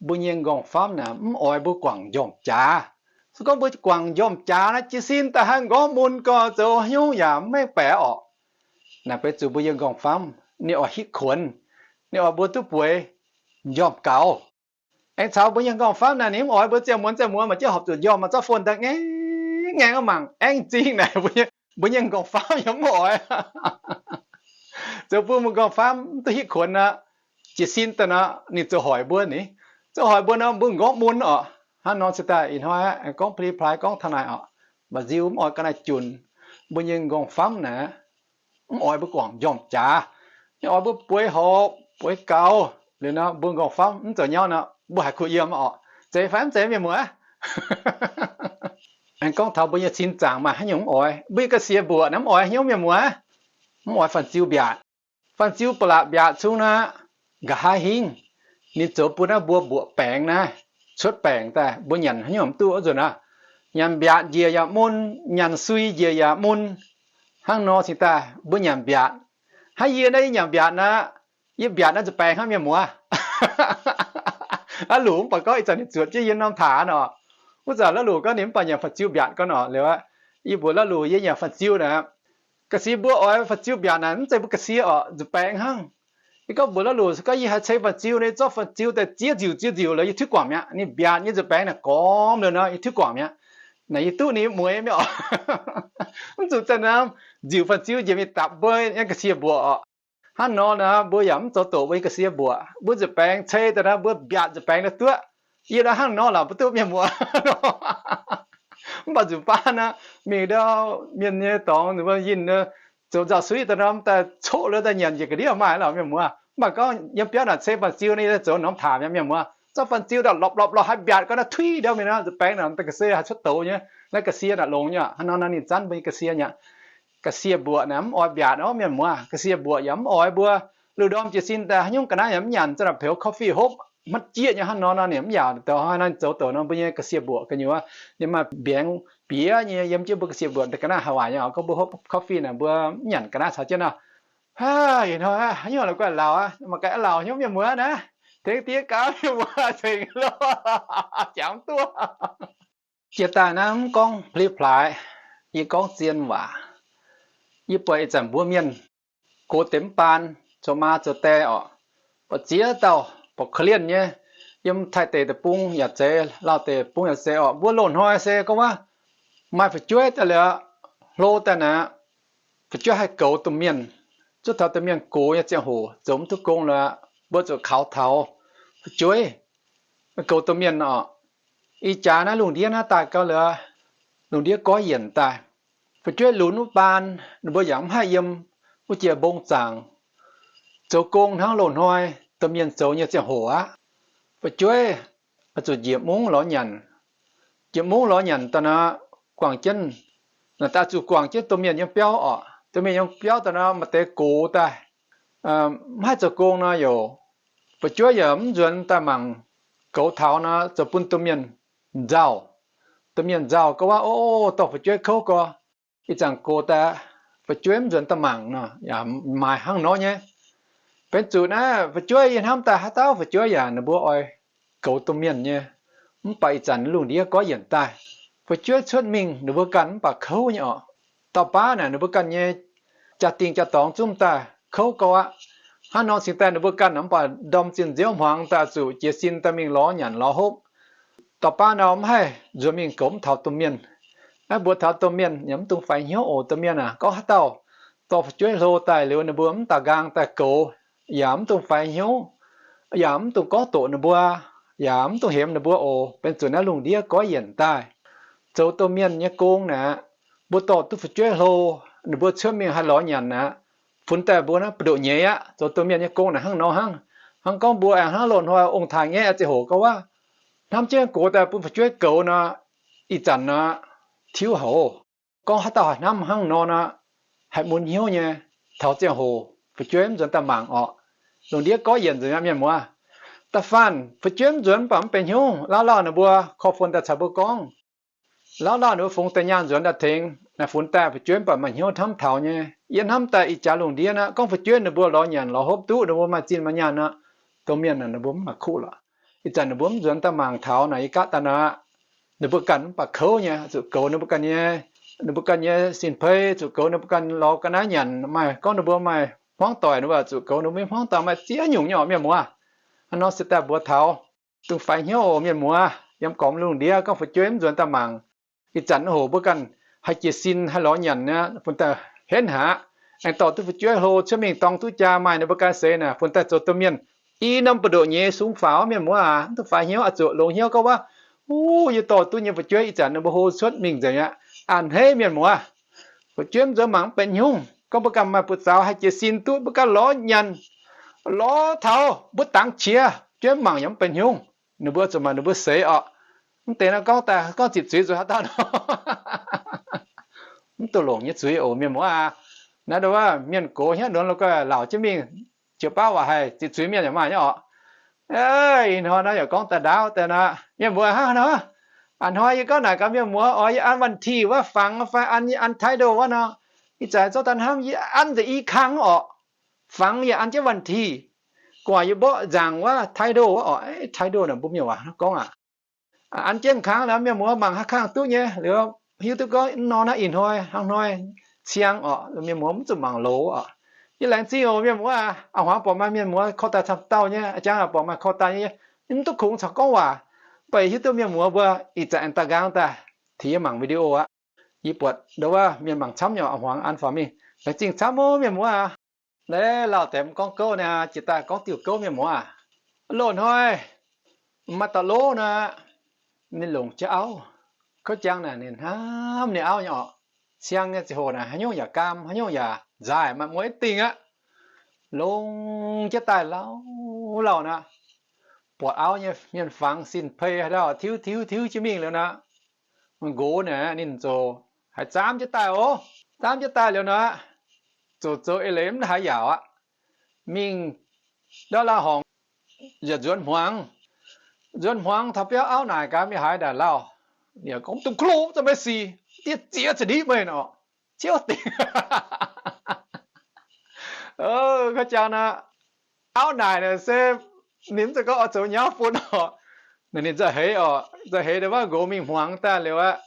Mbuo nyei nqorngv-famv naaic mv oix mbuo guangc njormh-jaax. Se gorngv mbuo guangc njormh-jaax naaic, jiez sin daaih haih nqorngv mun gau, zoux hnyouv yaac mv mengh baeqc orqc. Naaic benx zuqc mbuo nyei nqorngv-famv ninh oix hitv kuonx, ninh oix mbuo duqv bueix njormh gaux. Aengx caux mbuo nyei nqorngv-famv naaic ninh mv oix mbuo ziangh muonz ziangh muonz maaih jienv horpc zuqc njormh, maaih zorqv phone daaih ngaengv ngaengv mangc aengv zingh naaic, mbuo nyei nqorngv-famv yaac mv oix. Zoux bun mbuo nqorngv-famv mv duqv hitv kuonx aqv. Jiez sin daaih nor ninh zoux hoic mbuo ni, zoux hoic mbuo nor mbuo nqorngv mun orqc. Hnangv nor cingx daaih ih hnoi aeqv, gorngv pli plaaix gorngv taux naaic orqc, mba'nziu mv oix ga'naaiv junc, mbuo nyei nqorngv-famv naaic mv oix mbuo guangc njormh-jaax. Ninh oix mbuo bueix horpc bueix gaux liuz nor, mbuo nqorngv-famv mv zoux nyauv nor, mbuo haiz kuh yiem orqc. Zeiz fai mv zeiz, mienh muoz? Aengx gorngv taux mbuo nyei sin zaangc maaih haaix nyungc mv oix, mbuo nyei ga'sie mbuoqc naaic mv oix hnyouv, mienh muoz. Mv oix fan-ziu mbiaatc. Fan-ziu ba'laqc mbiaatc cung naaic, nqa'haav hingv ninh zoux bun naaiv mbuo mbuoqc baengx naaiv, cuotv baengc daaih, mbuo nyanc haaix nyungc mv duqv wuov nzunc aqv. Nyanc mbiaatc njiec yaac mun, nyanc sui njiec yaac mun. Hnangv nor cingx daaih mbuo nyanc mbiaatc. Hnangv yie naaiv, yie nyanc mbiaatc naaic, yie mbiaatc naaiv nzuih baengx hnangv, mienh muoz. La'luc mv baac gorngv ih zanc ninh zuotc jienv yie norm taaix nor. Wuov zanc la'luc gorngv ninh mv baac nyanc fan-ziu mbiaatc gorngv nor liuz aqv. Yie mbuox la'luc yie nyanc fan-ziu naaic, ga'sie mbuo oix fan-ziu mbiaatc naaic mv zeiz mbuo ga'sie orqc, nzuih baengx hnangv. Yie gorngv mbuox la'luc, se gorngv yie haih ceix fan-ziu, ninh zorqv fan-ziu daaih ziev nziuc ziev nziuc liuz yie tiuv guangc mi'aqv. Ninh mbiaatc nyei nzuih baengx naaic gormx liuz nor yie tiuv guangc mi'aqv. Naaic yie duqv ninh mueix mi'aqv orqc. Mv zuqc daaih nor nziuc fan-ziu njiec mingh dapc mbuo nyei ga'sie mbuoqc orqc. Hnangv nor nor mbuo yaac mv zoux doqc mbuo nyei ga'sie mbuoqc. Mbuo nzuih baengx ceix daaih nor mbuo mbiaatc nzuih baengx naaiv duqv. Yie nor hnangv nor lorqc, mbuo duqv mienh muoz. Mv baac nzunc baav naaiv mingh ndau mienh nyei dorngx, ninh mbuo yinh zoux nzauh suiv daaih norm daaih coqv liuz daaih nyanc njiec ga'ndiev maaih lorqc, mienh muoz. Mv baac gorngv yiem biauv naaic ceix fan-ziu naaiv, yie zoux norm taaix mi'aqv, mienh muoz. Zorqv fan-ziu daaih lopc lopc lorqc, haih mbiaatc gorngv naaiv tuiv ndau mingh nor, nzuih baengx naaic ga'sie haih cuotv douz nyei. Naaiv ga'sie naaic longx nyei. Hnangv nor nor ninh zanv mbuo nyei ga'sie mi'aqv. Ga'sie mbuoqc naaic mv oix mbiaatc orqc, mienh muoz. Ga'sie mbuoqc yaac mv oix mbuo. Luv ndorm jiez sin daaih haaix nyungc ga'naaiv yaac mv nyanc, zanc naaic peux coffee hopv hmatv jieqv nyei. Hnangv nor nor ninh mv yaac douz. Hnangv nor zoux doqc nor mbuo nyei ga'sie mbuoqc gu'nyuoz ninh maaih mbiaengx bieqc nyei yiem jienv mbuo ga'sie mbuoqc da'ga'naaiv haic waac nyei. Gorngv mbuo hopv coffee naaic mbuo mv nyanc ga'naaiv caux jienv nor. Ih hnoi haaix nyungc la'guaih lauz aqv, mangc gaax lauz hnyouv, mienh muoz naaiv. Tengx diex gaax, mienh muoz, cingx loh, jangx duqv. Jiex daaih naaiv mv gorngv pli plaaix, yie gorngv zien waac. Yie buatc ih zanc mbuo mienh gox deix mv baan, zoux maa zoux die orqc, buatc ziex dauh buatc korv-lienh nyei, yiem Taiv deic-bung yaac zeiz, Lauh deic-bung yaac zeiz orqc. Mbuo loz-hnoi se gorngv wuov maaih fu'jueiv daaih liuz, hlo daaih naaic, fu'jueiv haih goux domh mienh. Zuov taux domh mienh gox nyei ziangh hoc zoux mv duqv gong liuz, mbuo zuqc kaux taux fu'jueiv goux domh mienh orqc. Ih jaax naaiv lungh ndiev naaiv daaih gau liuz, lungh ndiev goiv yienc daaih, fu'jueiv lunx wuov baan, ninh mbuo yaac mv haih yiem wuov jiex mbong zaangc zoux gong hnangv loz-hnoi domh mienh zoux nyei ziangh hoc aqv. Fu'jueiv oix zuqc njiec mungv lorz nyanc. Njiec mungv lorz nyanc daaih nor, guangc jienv, naaic daaih zuqc guangc jienv domh mienh yiem biauv orqc. Domh mienh yiem biauv daaih nor, maaih deix gox daaih, mv haih zoux gong nor, yaac fu'jueiv yaac mv nzuonx daaih mangc goux taux nor, zoux bun domh mienh nzauh. Domh mienh nzauh gorngv waac, O, dorh fu'jueiv kouv gorx. Ih zanc gox daaih fu'jueiv mv nzuonx daaih mangc nor, yaac maaih hnangv nor nyei. Benx zuqc naaiv fu'jueiv yie hnamv daaih haaix dauh fu'jueiv yaac ninh mbuo oix goux domh mienh nyei. Mv baac ih zanc lungh ndiev goiv yienc daaih, fu'jueiv cuotv mingh ninh mbuo ganh mv baac kouv nyei orqc. Dauh baav naaic ninh mbuo ganh nyei jaa-dingh jaa-dorngx zungv daaih kouv gau aqv. Hnangv nor cingx daaih ninh mbuo ganh mv baac ndorm zinh nziouv hmuangx daaih zuqc jiez sin daaih mingh lorz nyanc lorz hopv. Dauh baav nor mv haih nzuonx mingh goux mv taux domh mienh. Naaiv mbuox taux domh mienh yaac mv dungx faix hnyouv oc. Domh mienh aac, gorngv haaix dauh dorh fu'jueiv hlo daaih liuz ninh mbuo mv daux nqaang daaih goux, yaac mv dungx faix hnyouv, yaac mv dungx gorngv doqc ninh mbuo, yaac mv dungx hemx ninh mbuo oc. Benx zuqc naaiv lungh ndiev goiv yienc daaih, zoux domh mienh nyei gong naaic, mbuo dorh duqv fu'jueiv hlo, ninh mbuo cuotv mingh haih lorz nyanc aqv. Funx daaih mbuo naaiv buoz-ndoqv nyeiz aqv, zoux domh mienh nyei gong naaic hnangv nor hnangv. Hnangv gorngv mbuo aengx hnangv loz-hnoi ong-taaix ngaeqv ziangh hoc gorngv waac, hnamv jienv gox daaih bun fu'jueiv goux nor, ih zanc nor tiuv haic oc. Gorngv haaix dauh haih hnamv hnangv nor nor, haih mun hnyouv nyei. Taux ziangh hoc fu'jueiv mv nzuonx daaih mangc orqc. Lungh ndiev gorngv yienc nzengc aqv, mienh muoz. Da'faanh fu'jueiv mv nzuonx mv baac mv benx hnyouv, lauv lauh ninh mbuo korv-fon daaih caux mbuo gorngv. Lauv lauh ninh mbuo fungx deix nyaanh nzuonx daaih tengx, naaiv funx daaih fu'jueiv mv baac maaih hnyouv hnamv taux nyei. Yie hnamv daaih ih jaax lungh ndiev naaiv, gorngv fu'jueiv ninh mbuo lorz nyanc lorz hopv duqv, ninh mbuo maaih zinh maaih nyaanh nor, domh mienh naaic ninh mbuo mv maaih kuv lorqc. Ih zanc ninh mbuo mv nzuonx daaih mangc taux naaic, yie gaatv daaih nor, ninh mbuo ganh mv baac kouv nyei, zuqc goux ninh mbuo ganh nyei, ninh mbuo ganh nyei sin-pei, zuqc goux ninh mbuo ganh lorz ga'naaiv nyanc. Maaih gorngv ninh mbuo maaih hmuangv doic, ninh mbuo zuqc goux ninh mbuo nyei hmuangv doic, maaih ziex nyungc nyei orqc, mienh muoz. Hnangv nor se daaih mbuox taux, dungx faix hnyouv oc, mienh muoz. Yiem gormx lungh ndiev gorngv fu'jueiv mv nzuonx daaih mangc, ih zanc hoc mbuo ganh haih jiez sin haih lorz nyanc naaiv, funx daaih henv haic. Aengx dorh duqv fu'jueiv hlo cuotv mingh dorng duqv jaa maaih ninh mbuo ganh seix naaic, funx daaih zoux domh mienh i norm buoz-ndoqv nyeiz sung faaux, mienh muoz aac. Mv dungx faix hnyouv, oix zuqc longx hnyouv gorngv waac, uv, yie dorh duqv nyei fu'jueiv ih zanc ninh mbuo hlo cuotv mingh nzengc aqv. A'hneiv, mienh muoz. Fu'jueiv mv nzuonx mangc mv benx hnyouv. Gorngv mbuo ganh maaih buoz-zaux haih jiez sin duqv, mbuo ganh lorz nyanc, lorz taux mbuo dangx qiex, fu'jueiv mv mangc yaac mv benx hnyouv. Ninh mbuo zuqc mangc ninh mbuo seix orqc. Mv deix nor gorngv daaih gorngv zipc zuiz nzuonx haaix dauh nor, mv duqv longc nyei zuiz oc, mienh muoz aac. Naaiv ndau wuov mienh gox hnyouv nunx lo gauh laauc jienv mingh, jiu-baauv waac haih zipc zuiz mienh yaac maaih nyei orqc. Ih hnoi naaiv yaac gorngv daaih ndaauv daaih nor, mienh mbuo hnangv nor. A'hnoi yie gorngv naaic gaax mienh muoz oc, yie an วันที่ wuov fangx fai an, yie an ไทโด wuov nor, ih zanc zorqv daaih hnamv yie an nzengc i kang orqc. Fangx yaac an jienv วันที่, guangc yie mborqv nzaangc wuov ไทโด wuov orqc. ไทโด naaic mbuo mienh waac hnangv gorngv aac. An jienv kangx lorqc, mienh muoz mangc haaix kangx duqv nyei. Liuz hiuv duqv gorngv nor naaiv ih hnoi hnangv hnoi ciang orqc, mienh muoz mv zuqc mangc loz orqc. Yie laengz zingh oc mienh muoz aac. A'hmuangx buatc maaih mienh muoz korv daaih camv dauh nyei, aa jangv buatc maaih korv daaih nyei, mv duqv kungx caux gorngv waac. Mv baac hiuv duqv mienh muoz mbuo ih zanc aengx daaih nqaang daaih tengx yie mangc video aqv. Yie buatc ndau wuov mienh mangc camv nyei, a'hmuangx an faaux mingh. Laengz zingh camv oc mienh muoz aac. Naaiv lauh deix mv gorngv gouv naaic, jiex daaih gorngv diuh gouv, mienh muoz aac. Loz-hnoi maaih dauh lov naaic, ninh longc jienv auv. Kouv jangx naaic ninh hnamv ninh auv nyei orqc. Siang nyei ziangh hoc naaic haaix nyungc yaac gaam, haaix nyungc yaac nzaaih, maaih mueiz dingh aqv. Longc jienv daaih lauh lauh naaic, buatc auv nyei mienh fangx sin-pei haaix dauh tiuv tiuv tiuv jienv mingh liuz naaic, nqox naaic ninh ziouc haiz zaamv jienv daaih oc. Zaamv jienv daaih liuz naaic, ziouc zoux eix leiz mv haaix yaauc aqv. Mingh ndau lauh horngc, yaac nzuonx hmuangx. Nzuonx hmuangx taux biauv auv naaic gaax mingh haaix ndaangc lauh, yaac gorngv, Dongh kuv loz mv zuqc meih sic, diev ziex za'ndiev meih nor. Ciouv dingc. Kouv jangx naaic, auv naaic naaic se ninh mv zeiz gorngv oix zoux nyauv bun oc. Ninh nzauh heix oc, nzauh heix daaih wuov nqox mingh hmuangx daaih liuz aqv,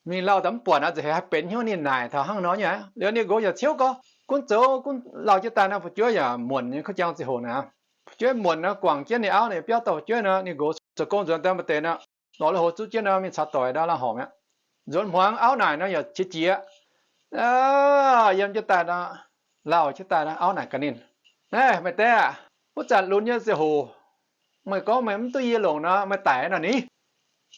mingh lauh daaih mv buatc aqv, nzauh heix haih benx hnyouv ninh naaic taux hnangv nor nyei. Liuz ninh nqox yaac ciouv gorngv, gunv zoux, gunv lauh jienv daaih naaiv fu'jueiv yaac muonc nyei. Kouv jangx ziangh hoc naaic, fu'jueiv muonc nor, guangc jienv ninh auv naaic biauv dorh fu'jueiv nor, ninh nqox zoux gong nzuonx daaih maaih deix nor, lorz lui-houx zuqv jienv nor mingh caux doic ndau lauh horngc mi'aqv. Nzuonx hmuangx auv naaic nor yaac qiex jiez, yiem jienv daaih nor, lauh jienv daaih nor, auv naaic gaax ninh, Naaiv meih deix aah, wuov zanc lunx nyei ziangh hoc meih gorngv meih mv duqv yie longc nor, meih daic nor ni.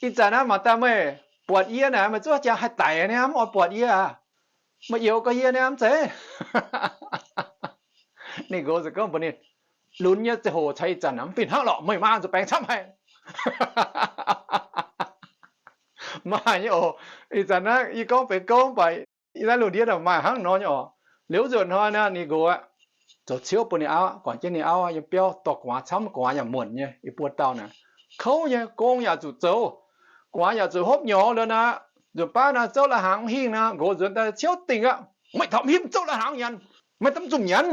Ih zanc naaiv mangc daaih meih buatc yie naaic, meih zuov jangx haih daic niaa, mv oix buatc yie aqv. Meih youx gau yie niaa, mv zeiz? Ninh nqox ziouc gorngv mbuox ninh, Lunx nyei ziangh hoc caux ih zanc mv fih hnangv lorqc, meih maa zuqc baengx camv haic. Maaih nyei oc. Ih zanc naaiv yie gorngv benx gouv, mv baac yie naaiv lungh ndiev maaih hnangv nor nyei oc. Liuz nzuonx hnoi naaic ninh nqox aqv, zoux ciouv bun ninh auv, guangc jienv ninh auv yiem biauv dorh gu'nguaaz camv, gu'nguaaz yaac muonc nyei, i buo dauh naaic kouv nyei, gong yaac zuqc zoux, gu'nguaaz yaac zuqc hopv nyorx liuz naaic, nzuonx baav naaic zouv lai-hnaangx mv hingh naaic, nqox nzuonx daaih ciouv dingc aqv, Meih taux mv hingh zouv lai-hnaangx nyanc, meih daaih mv zungh nyanc.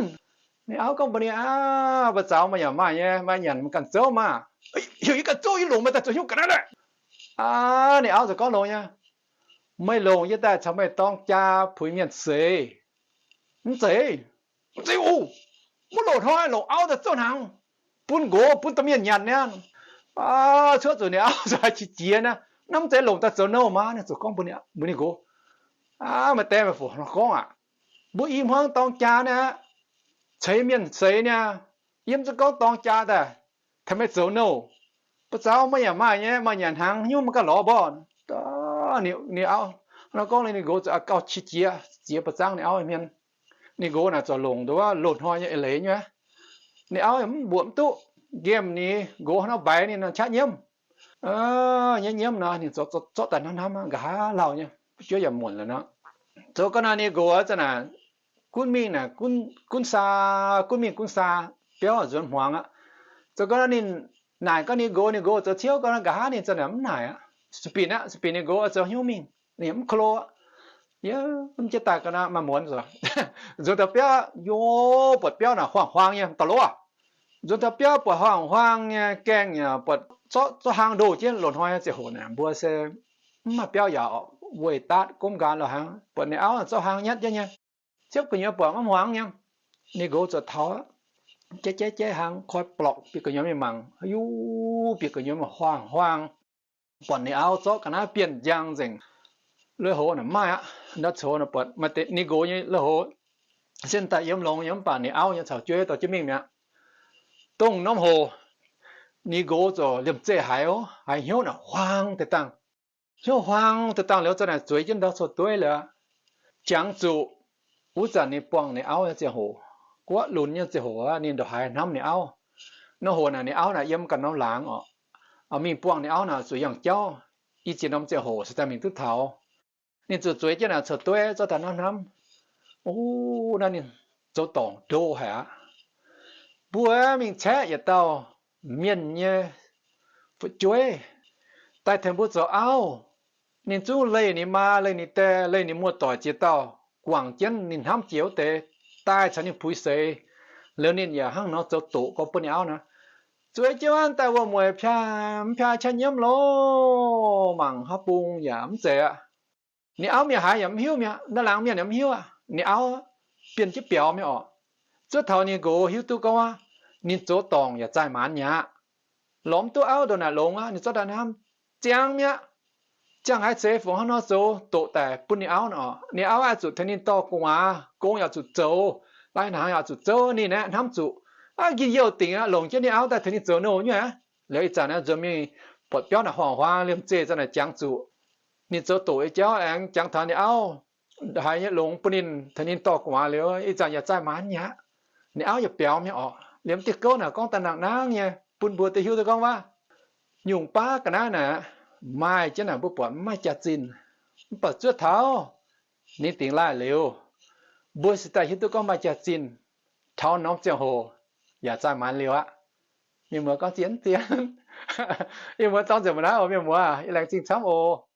Ninh auv gorngv mbuox ninh, Aav, mbuo zaux meih yaac maaih nyei, maaih nyanc meih ganh zouv maah. Heuc yie ganh zouv, yie longc meih daaih zoux hnyouv ga'naaiv naaic. Aav, ninh auv ziouc gorngv longx nyei, Meih longc yie daaih caux meih dorng jaa puix mienh seix. Mv zeiz, mv zeiz oc. Mv loz-hnoi longc auv daaih zouv hnaangx, bun nqox bun domh mienh nyanc niaa. Aav, cuotv zuqc ninh auv ziouc haiz qiex jiez naaic, Naaiv mv zeiz longc daaih zoux nouh maah. Ninh ziouc gorngv mbuox ninh nqox, Aav, meih deix meih fu gorngv aac, mbuo i hmuangx dorng jaa niaa, ceix mienh seix niaa, yie mv zeiz gorngv dorng jaa daaih tengx meih zoux nouh. Mbuo zaux meih yaac maaih nyei, maaih nyanc hnaangx, haaix nyungc meih ganh lorz mborqv. Ninh auv, Nor gorngv liuz ninh nqox ziouc gauh qiex jiez, ziex buoz zaangv ninh auv hmien. Ninh nqox naaic ziouc longc nduov loz-hnoi nyei eix leiz nyei. Ninh auv yaac mv mbuoqc mv duqv, nqemh ninh nqox hnangv nor baix ninh nor qaqv nyiemv. Nyiemv nyiemv nor ninh zorqv daaih hnamv hnamv nqa'haav lauh nyei, fu'jueiv yaac muonc lorqc nor. Zoux gau nor ninh nqox za'naaic gunv mingh naaic, gunv saa, gunv mingh gunv saa, biauv nzuonx hmuangx aqv. Zoux gau nor ninh naaic gau ninh nqox, ninh nqox zoux ciouv gau nor nqa'haav ninh za'naaic mv naaic aqv. Sueih binc aqv, sueih binc ninh nqox zoux hnyouv mingh, ninh mv ko lo aqv. Yie mv jienv daaih ga'naaiv maaih muonz zoux, nzuonx taux biauv, yo, buatc biauv naaic huaang-huaang nyei da'lov. Nzuonx taux biauv buatc huaang-huaang nyei gaengh yaac buatc zorqv, zorqv hlaang ndoh jienv. Loz-hnoi ziangh hoc naaic mbuo se mv maaih biauv yaauc, weih daatv gomv nqaang lorqc hnangv. Buatc ninh auv zorqv hlaang nyatv jienv nyei, ciepv gu'nyuoz buatc maiv hmuangx nyei. Ninh nqox ziouc taux, jaiv jaiv jaiv hlaang, koi blorqc bieqc gu'nyuoz mingh mangc, yuv, bieqc gu'nyuoz mingh huaang-huaang. Buatc ninh auv zorqv ga'naaiv bienh njang nzengc. Lui-houx naaic mv maaih aqv. Ndau coux naaic buatc maaih ninh nqox nyei lui-houx sin daaih yiem longx nyei, mv baac ninh auv nyei caux jueiv dorh jienv mingh mi'aqv. Dongh norm hoc ninh nqox ziouc liemh zeih haiz, haiz hnyouv naaic huaang deix dangh. Hnyouv huaang deix dangh liuz, za'naaic zueiz jienv ndau coux dueiv liuz, jangx zuqc wuov zanc ninh buangh ninh auv nyei ziangh hoc, guoqv lunx nyei ziangh hoc, ninh ndongc haaix hnamv ninh auv. Norm hoc naaic ninh auv naaic yiem ganh norm laangz orqc, mingh buangh ninh auv naaic zuqc yangh jauv. I ziex norm ziangh hoc se daaih mingh duqv taux. Ninh zuqc zueiz jienv naaic coux dueiv zorqv daaih hnamv hnamv, o, naaiv ninh zoux dorngc ndo haic aqv. Mbuo mingh caeqv yietc dauh mienh nyei fu'jueiv daaih tengx mbuo zoux auv. Ninh zungv leih ninh maa, leih ninh die, leih ninh muoz-doic ziex dauh guangc jienv ninh hnamv jiex wuov deix, daaih caux ninh puix seix. Liuz ninh yaac hnangv nor zoux doqc gorngv bun ninh auv nor, zueiz jienv daaih wuom-mueic piaa, mv piaa qaqv nyiemv loh, mangc haav bung yaac mv zeiz aqv. Ninh auv mienh haaix yaac mv hiuv mi'aqv, naaiv laangz mienh yaac mv hiuv aqv. Ninh auv bienh jienv biaux mi'aqv orqc. Zuov taux ninh nqox hiuv duqv gorngv aqv, ninh zoux dorngc yaac zaih maanz mi'aqv. Lorz mv duqv auv ndongc naaic longx aqv. Ninh zorqv daaih hnamv, ziangx mi'aqv. Ziangh haaix zeiz fungc hnangv nor zoux doqc daic bun ninh auv nor, ninh auv oix zuqc tengx ninh dorh gu'nguaaz, gong yaac zuqc zoux, lai hnaangx yaac zuqc zouv. Ninh aeqv hnamv zuqc, aa, njien-youh dingc aqv, longc jienv ninh auv daaih tengx ninh zoux nouh nyuoqv aqv. Liuz ih zanc naaiv nzuonx mingh buatc biauv naaic huaang-huaang, liemh zeih za'naaic jangx zuqc. Ninh zoux doqc nyei jauv aengx jangx taux ninh auv haiz nyei longx bun ninh tengx ninh dorh gu'nguaaz liuz, ih zanc yaac zaih maanz mi'aqv. Ninh auv yaac biaux mi'aqv orqc. Liemh diuh gouv naaic gorngv daaih nangh nangv nyei bun mbuo duqv hiuv duqv gorngv wuov, nyungc baav ga'naaiv naaic maaih jienv naaic mbuo buatc mv maaih jaax-zinh, mv baac zuov taux ninh dingx laaih liuz, mbuo se daaih hiuv duqv gorngv maaih jaax-zinh. Taux norm ziangh hoc yaac zaih maanz liuz aqv. Mienh muoz gorngv zien zien. Mienh muoz dorng nzengc mbuo naaiv oc. Mienh muoz, yie laengz zingh camv oc.